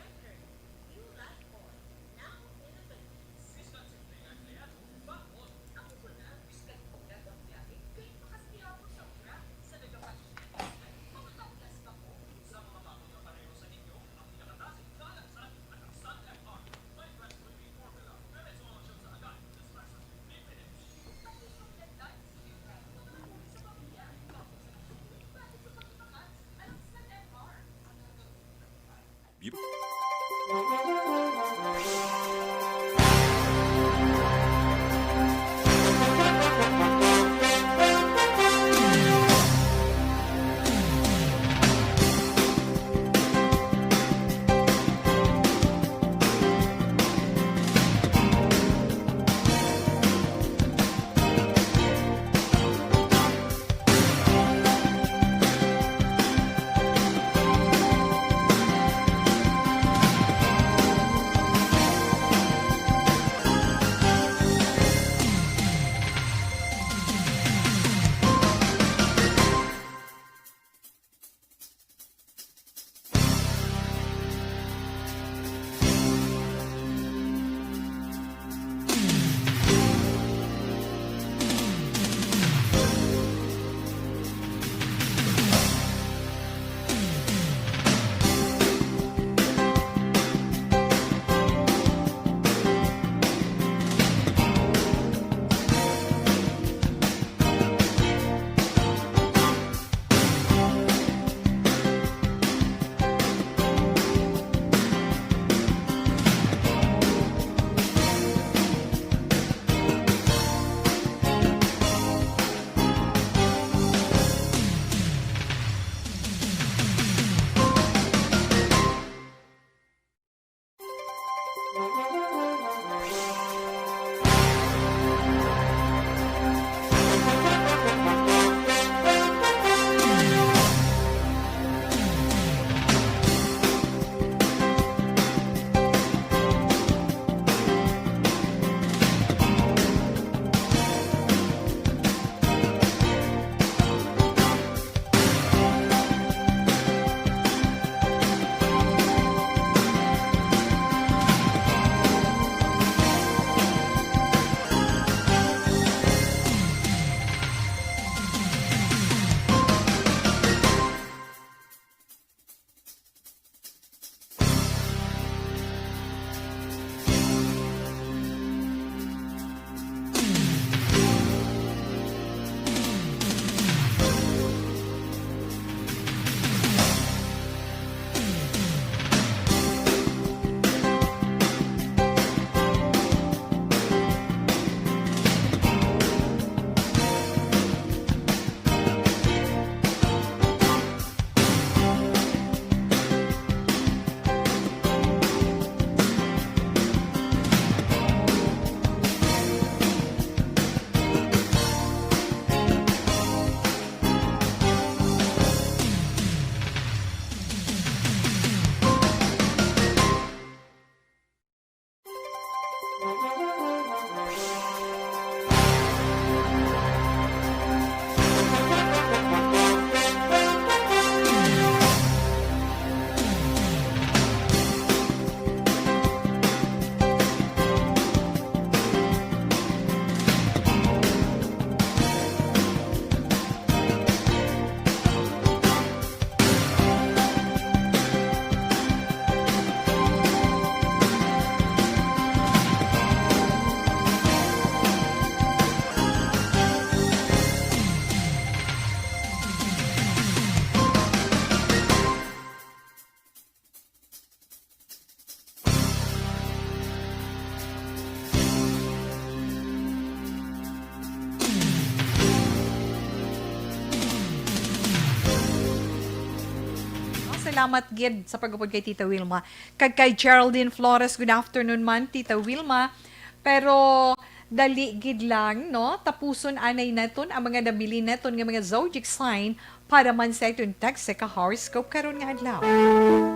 Salamat gid sa pag-upod kay Tita Wilma. Kag kay Geraldine Flores, good afternoon man, Tita Wilma. Pero dali gid lang, no? Tapuson anay naton ang mga nabilin naton nga mga zodiac sign Para man sa iton text sa ka-horoscope karon nga adlaw.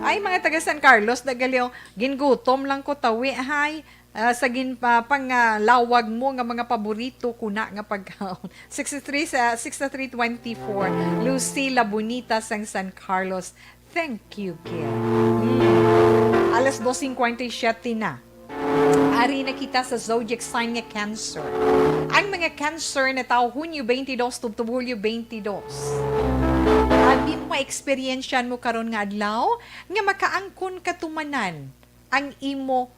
Ay, mga taga San Carlos, nagaliw, gingutom lang ko tawi, hay. Ah, sa gin-, ah, pangalawag mo nga mga paborito ko na nga pagkaon. Sixty-three sa, sixty-three twenty-four, Lucila Bonita sang San Carlos. Thank you, Gil. Mm. Alas dos cincuenta y siete na. Ari na kita sa zodiac sign nga Cancer. Ang mga Cancer na tawo Hunyo twenty-two tubtob Hulyo twenty-two. Abi mo, ma-experience mo karon nga adlaw nga makaangkon katumanan ang imo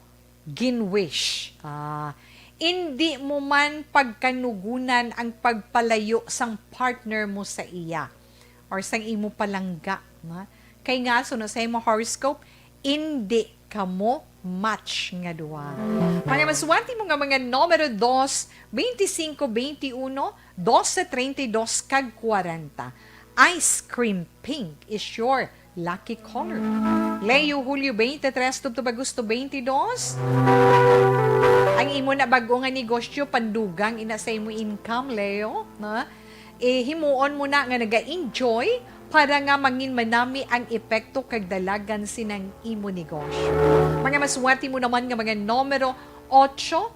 ginwish. Ah, indi mo man pagkanugunan ang pagpalayo sang partner mo sa iya or sang imo palangga, na? Kay nga, suno sa imo horoscope, indi kamo match nga duwa. Mga maswerte mo nga mga numero dos, twenty-cinco, twenty-uno, doce, treinta y dos, kag kwarenta. Ice cream pink is your lucky color. Leo, Hulyo twenty-three tubtob Agosto twenty-two. Ang imo na bag-o nga negosyo, pandugang ina sa imo income, Leo, na? Eh, himuon mo na nga naga-enjoy para nga mangin manami ang epekto kag dalagan sinang imo negosyo. Mga maswerte mo naman nga mga numero, ocho,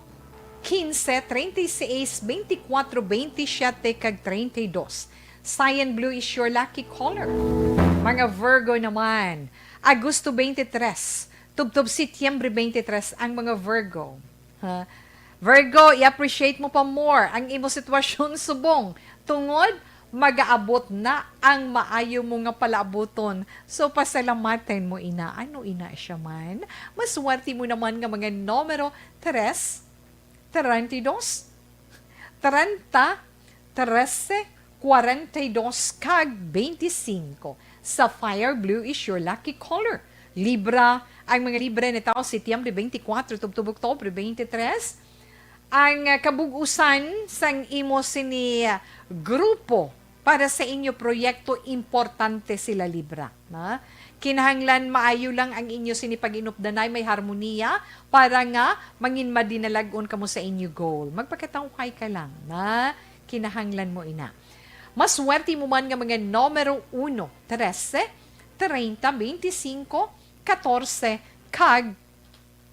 quince, treinta y seis, veinticuatro, veintisiete, kag treinta y dos. Cyan blue is your lucky color. Mga Virgo naman, Agosto twenty-three, tubtob Setyembre twenty-three ang mga Virgo. Ha? Virgo, i-appreciate mo pa more ang imo sitwasyon subong, tungod magaabot na ang maayo mo nga palaabuton. So, pasalamaton mo ina. Ano ina siya man? Maswerte mo naman nga mga numero, tres, treinta y dos, treinta, trece, cuarenta y dos, kag veinticinco. Sapphire blue is your lucky color. Libra, ang mga Libra na tawo Setyembre twenty-four tubtob Oktubre twenty-three. Ang, ah, kabug-usan sang imo sini, ah, grupo para sa inyo proyekto, importante sila, Libra, na? Kinahanglan maayo lang ang inyo sini pag-inupdanay, may harmoniya para nga mangin madinalag-on kamo sa inyo goal. Magpakatawhay ka lang, na? Kinahanglan mo ina. Maswerte mo man nga mga numero uno, trese, treinta, veinticinco, catorce, kag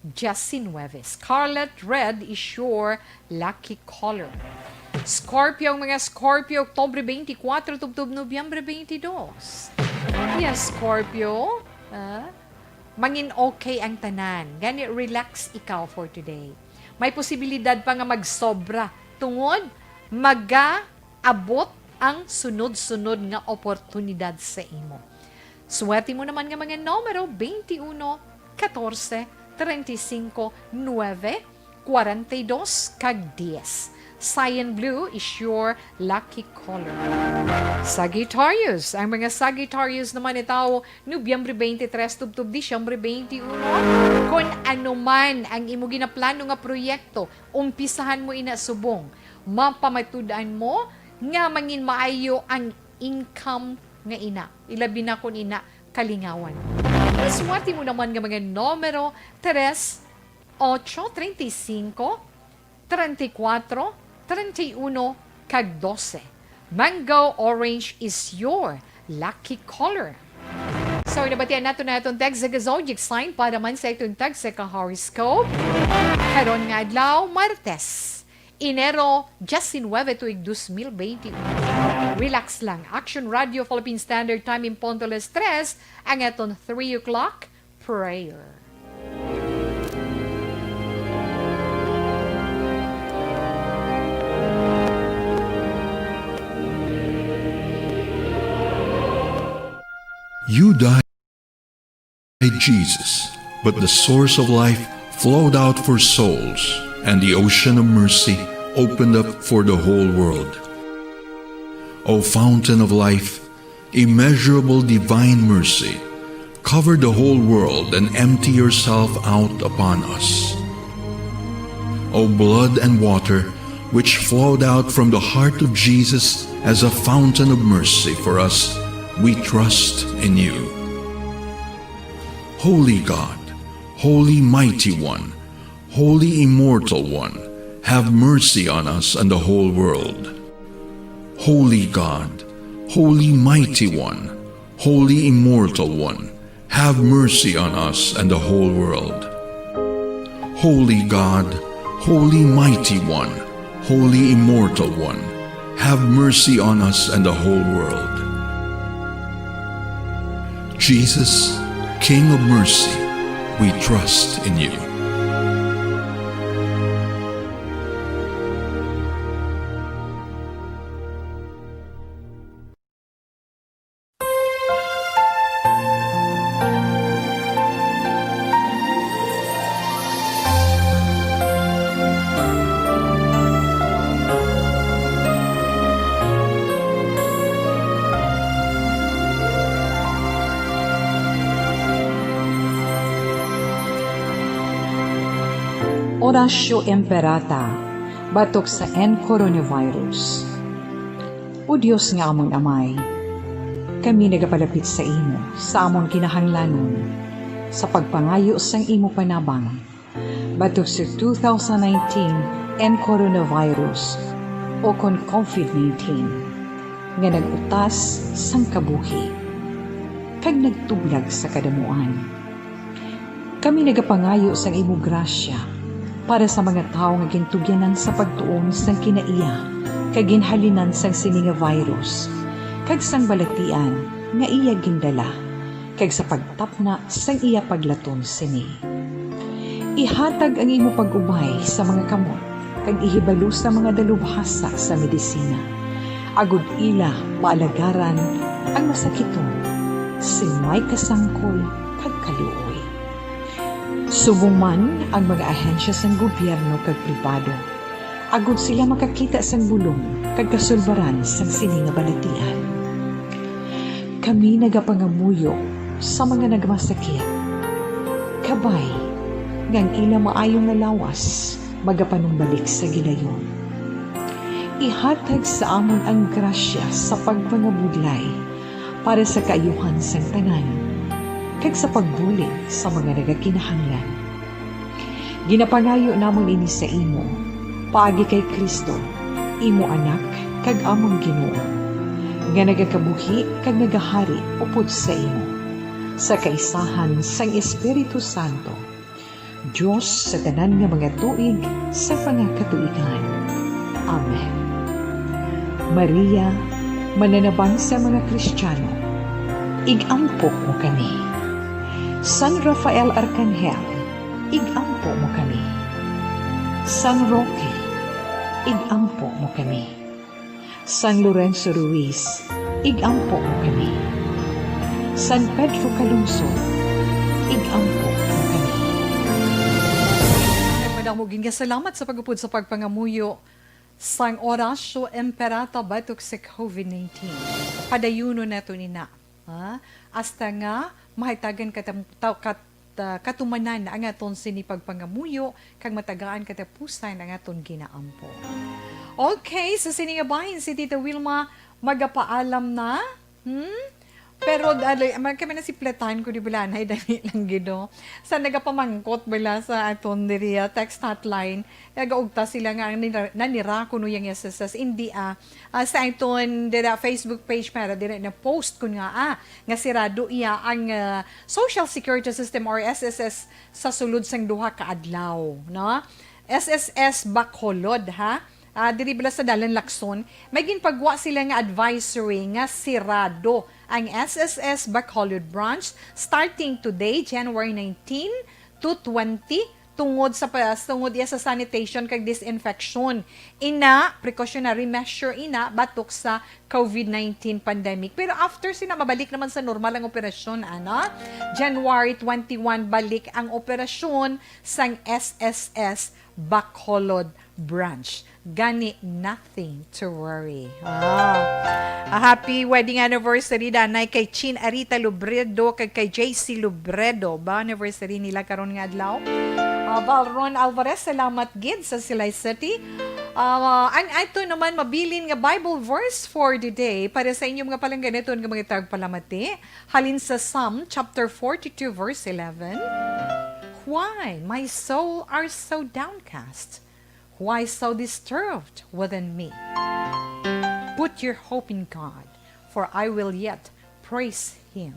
diecinueve. Scarlet red is your lucky color. Scorpio, ang mga Scorpio, Oktubre twenty-four tubtob Nobyembre twenty-two. Yes, Scorpio. Ah, mangin okay ang tanan. Gani, relax ikaw for today. May posibilidad pa nga magsobra tungod maga-abot ang sunod-sunod nga oportunidad sa imo. Swerte mo naman nga mga numero, twenty-uno, catorce, treinta y cinco, nueve, cuarenta y dos, kag diez. Cyan blue is your lucky color. Sagittarius, ang mga Sagittarius naman itaw, Nobyembre twenty-three tubtob Disyembre twenty-uno. Kon ano man ang imo ginaplano nga proyekto, umpisahan mo ina subong. Mapamatud-an mo nga mangin maayo ang income nga ina. Ilabi na kon ina kalingawan. Swerte mo naman nga mga numero, tres, ocho, treinta y cinco, treinta y cuatro, treinta y uno, kag doce. Mango orange is your lucky color. So, nabatian nato na atong text sa zodiac sign para man sa itong text sa ka-horoscope. Karon nga adlaw, Martes, Enero diecinueve, tuig dos mil veintiuno. Relax lang. Action Radio Philippine Standard Time in Ponto, alas tres, ang aton three o'clock prayer. You died, Jesus, but the source of life flowed out for souls, and the ocean of mercy opened up for the whole world. O fountain of life, immeasurable divine mercy, cover the whole world and empty yourself out upon us. O blood and water, which flowed out from the heart of Jesus as a fountain of mercy for us, we trust in you. Holy God, Holy Mighty One, Holy Immortal One, have mercy on us and the whole world. Holy God, Holy Mighty One, Holy Immortal One, have mercy on us and the whole world. Holy God, Holy Mighty One, Holy Immortal One, have mercy on us and the whole world. Jesus, King of mercy, we trust in you. Oratio Imperata batok sa N coronavirus. O Dios nga among Amay, kami nagapalapit sa imo sa amon kinahanglanon sa pagpangayo sang imo panabang batok sa two thousand nineteen N coronavirus, o kon COVID nineteen, nga nag-utas sang kabuhi kag nagtublag sa kadamuan. Kami nagapangayo sang imo grasya para sa mga tawo nga gintugyanan sa pagtuon sang kinaiya kag ginhalinan sang sini nga virus, kag sang balatian nga iya gindala, kag sa pagtapna sang iya paglaton sini. Ihatag ang imo pag-ubay sa mga kamot kag ihibalo sa mga dalubhasa sa medisina, agod ila maalagaran ang masakiton sing may kasangkol kag kaluoy. Subong man ang mga ahensya sang gobyerno kag pribado, agod sila makakita sang bulong kag kasulbaran sang sini nga balatian. Kami nagapangamuyo sa mga nagmasakit, kabay nga ang ila maayo nga lawas magapanumbalik sa gilayon. Ihatag sa amon ang grasya sa pagpangabudlay para sa kaayuhan sang tanan, kag sa pagbulig sa mga nagakinahanglan. Ginapangayo namon ini sa imo, paagi kay Cristo, imo Anak kag amon Ginoo, nga nagakabuhi kag nagahari upod sa imo, sa kaisahan sang Espiritu Santo, Dios sa tanan nga mga tuig sa mga katuigan. Amen. Maria, mananabang sa mga Kristiyano, ig-ampo mo kami. San Rafael Arcangel, ig-ampo mo kami. San Roque, ig-ampo mo kami. San Lorenzo Ruiz, ig-ampo mo kami. San Pedro Calungsod, ig-ampo mo kami. Nagmadamo gid nga salamat sa pag-upod sa pagpangamuyo sang Oratio Imperata batok sa COVID nineteen. Padayunon nato nina, ha? Hasta nga mahitagan katam-, ta-, kat-, ah, katumanan ang aton sini pagpangamuyo kag matagaan katapusan ang aton ginaampo. Okay, sa sini nga bahin si Tita Wilma magapaalam na. Hmm? Pero dali, man kami na si Platan ko di bala na dali lang gid, no? Sa nagapamangkot bala sa aton diri, ah, text hotline, nagaugta sila nga ang nira-, nanira kuno yang S S S. Hindi, ah, ah, sa aton dira Facebook page para dira na post kun nga, ah, nga sirado iya ang, ah, social security system or S S S sa sulod sang duha ka adlaw, no? S S S Bacolod, ha? Ah, diri bala sa Dalan Lacson, may ginpagwa sila nga advisory nga sirado ang S S S Bacolod branch starting today, January nineteen to twenty, tungod sa pa-, tungod iya sa sanitation kag disinfection. Ina, precautionary measure ina batok sa COVID nineteen pandemic. Pero after sina, mabalik naman sa normal ang operasyon, ana. January twenty-one, balik ang operasyon sang S S S Bacolod Branch. Gani, nothing to worry. Ah. A happy wedding anniversary, danay kay Chin Arita Lubredo kag kay J C Lubredo. Ba, anniversary nila karon nga adlaw. Ah, Valron Alvarez, salamat gid sa Silay City. Ah, ang ato naman mabilin nga Bible verse for the day para sa inyo mga palangganaton nga mga tagpalamati, halin sa Psalm chapter forty-two, verse eleven. "Why, my soul, are so downcast? Why so disturbed within me? Put your hope in God, for I will yet praise him,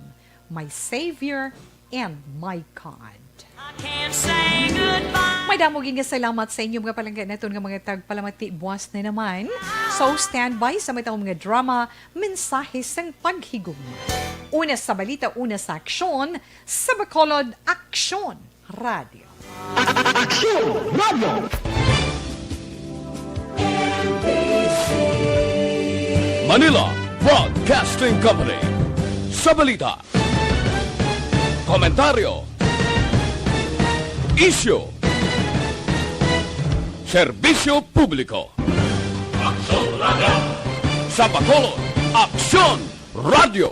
my Savior and my God. I can't say goodbye. May damo gid nga salamat sa inyo, mga palangga naton nga mga tagpalamati. Buwas na naman. So, standby sa matawag nga drama, Mensahe sang Paghigugma. Una sa balita, una sa aksyon, sa Bacolod Aksyon Radio. Aksyon Radio. Manila Broadcasting Company. Sa balita, komentaryo, isyu, serbisyo publiko. Aksyon Radio. Sa Bacolod, Aksyon Radio.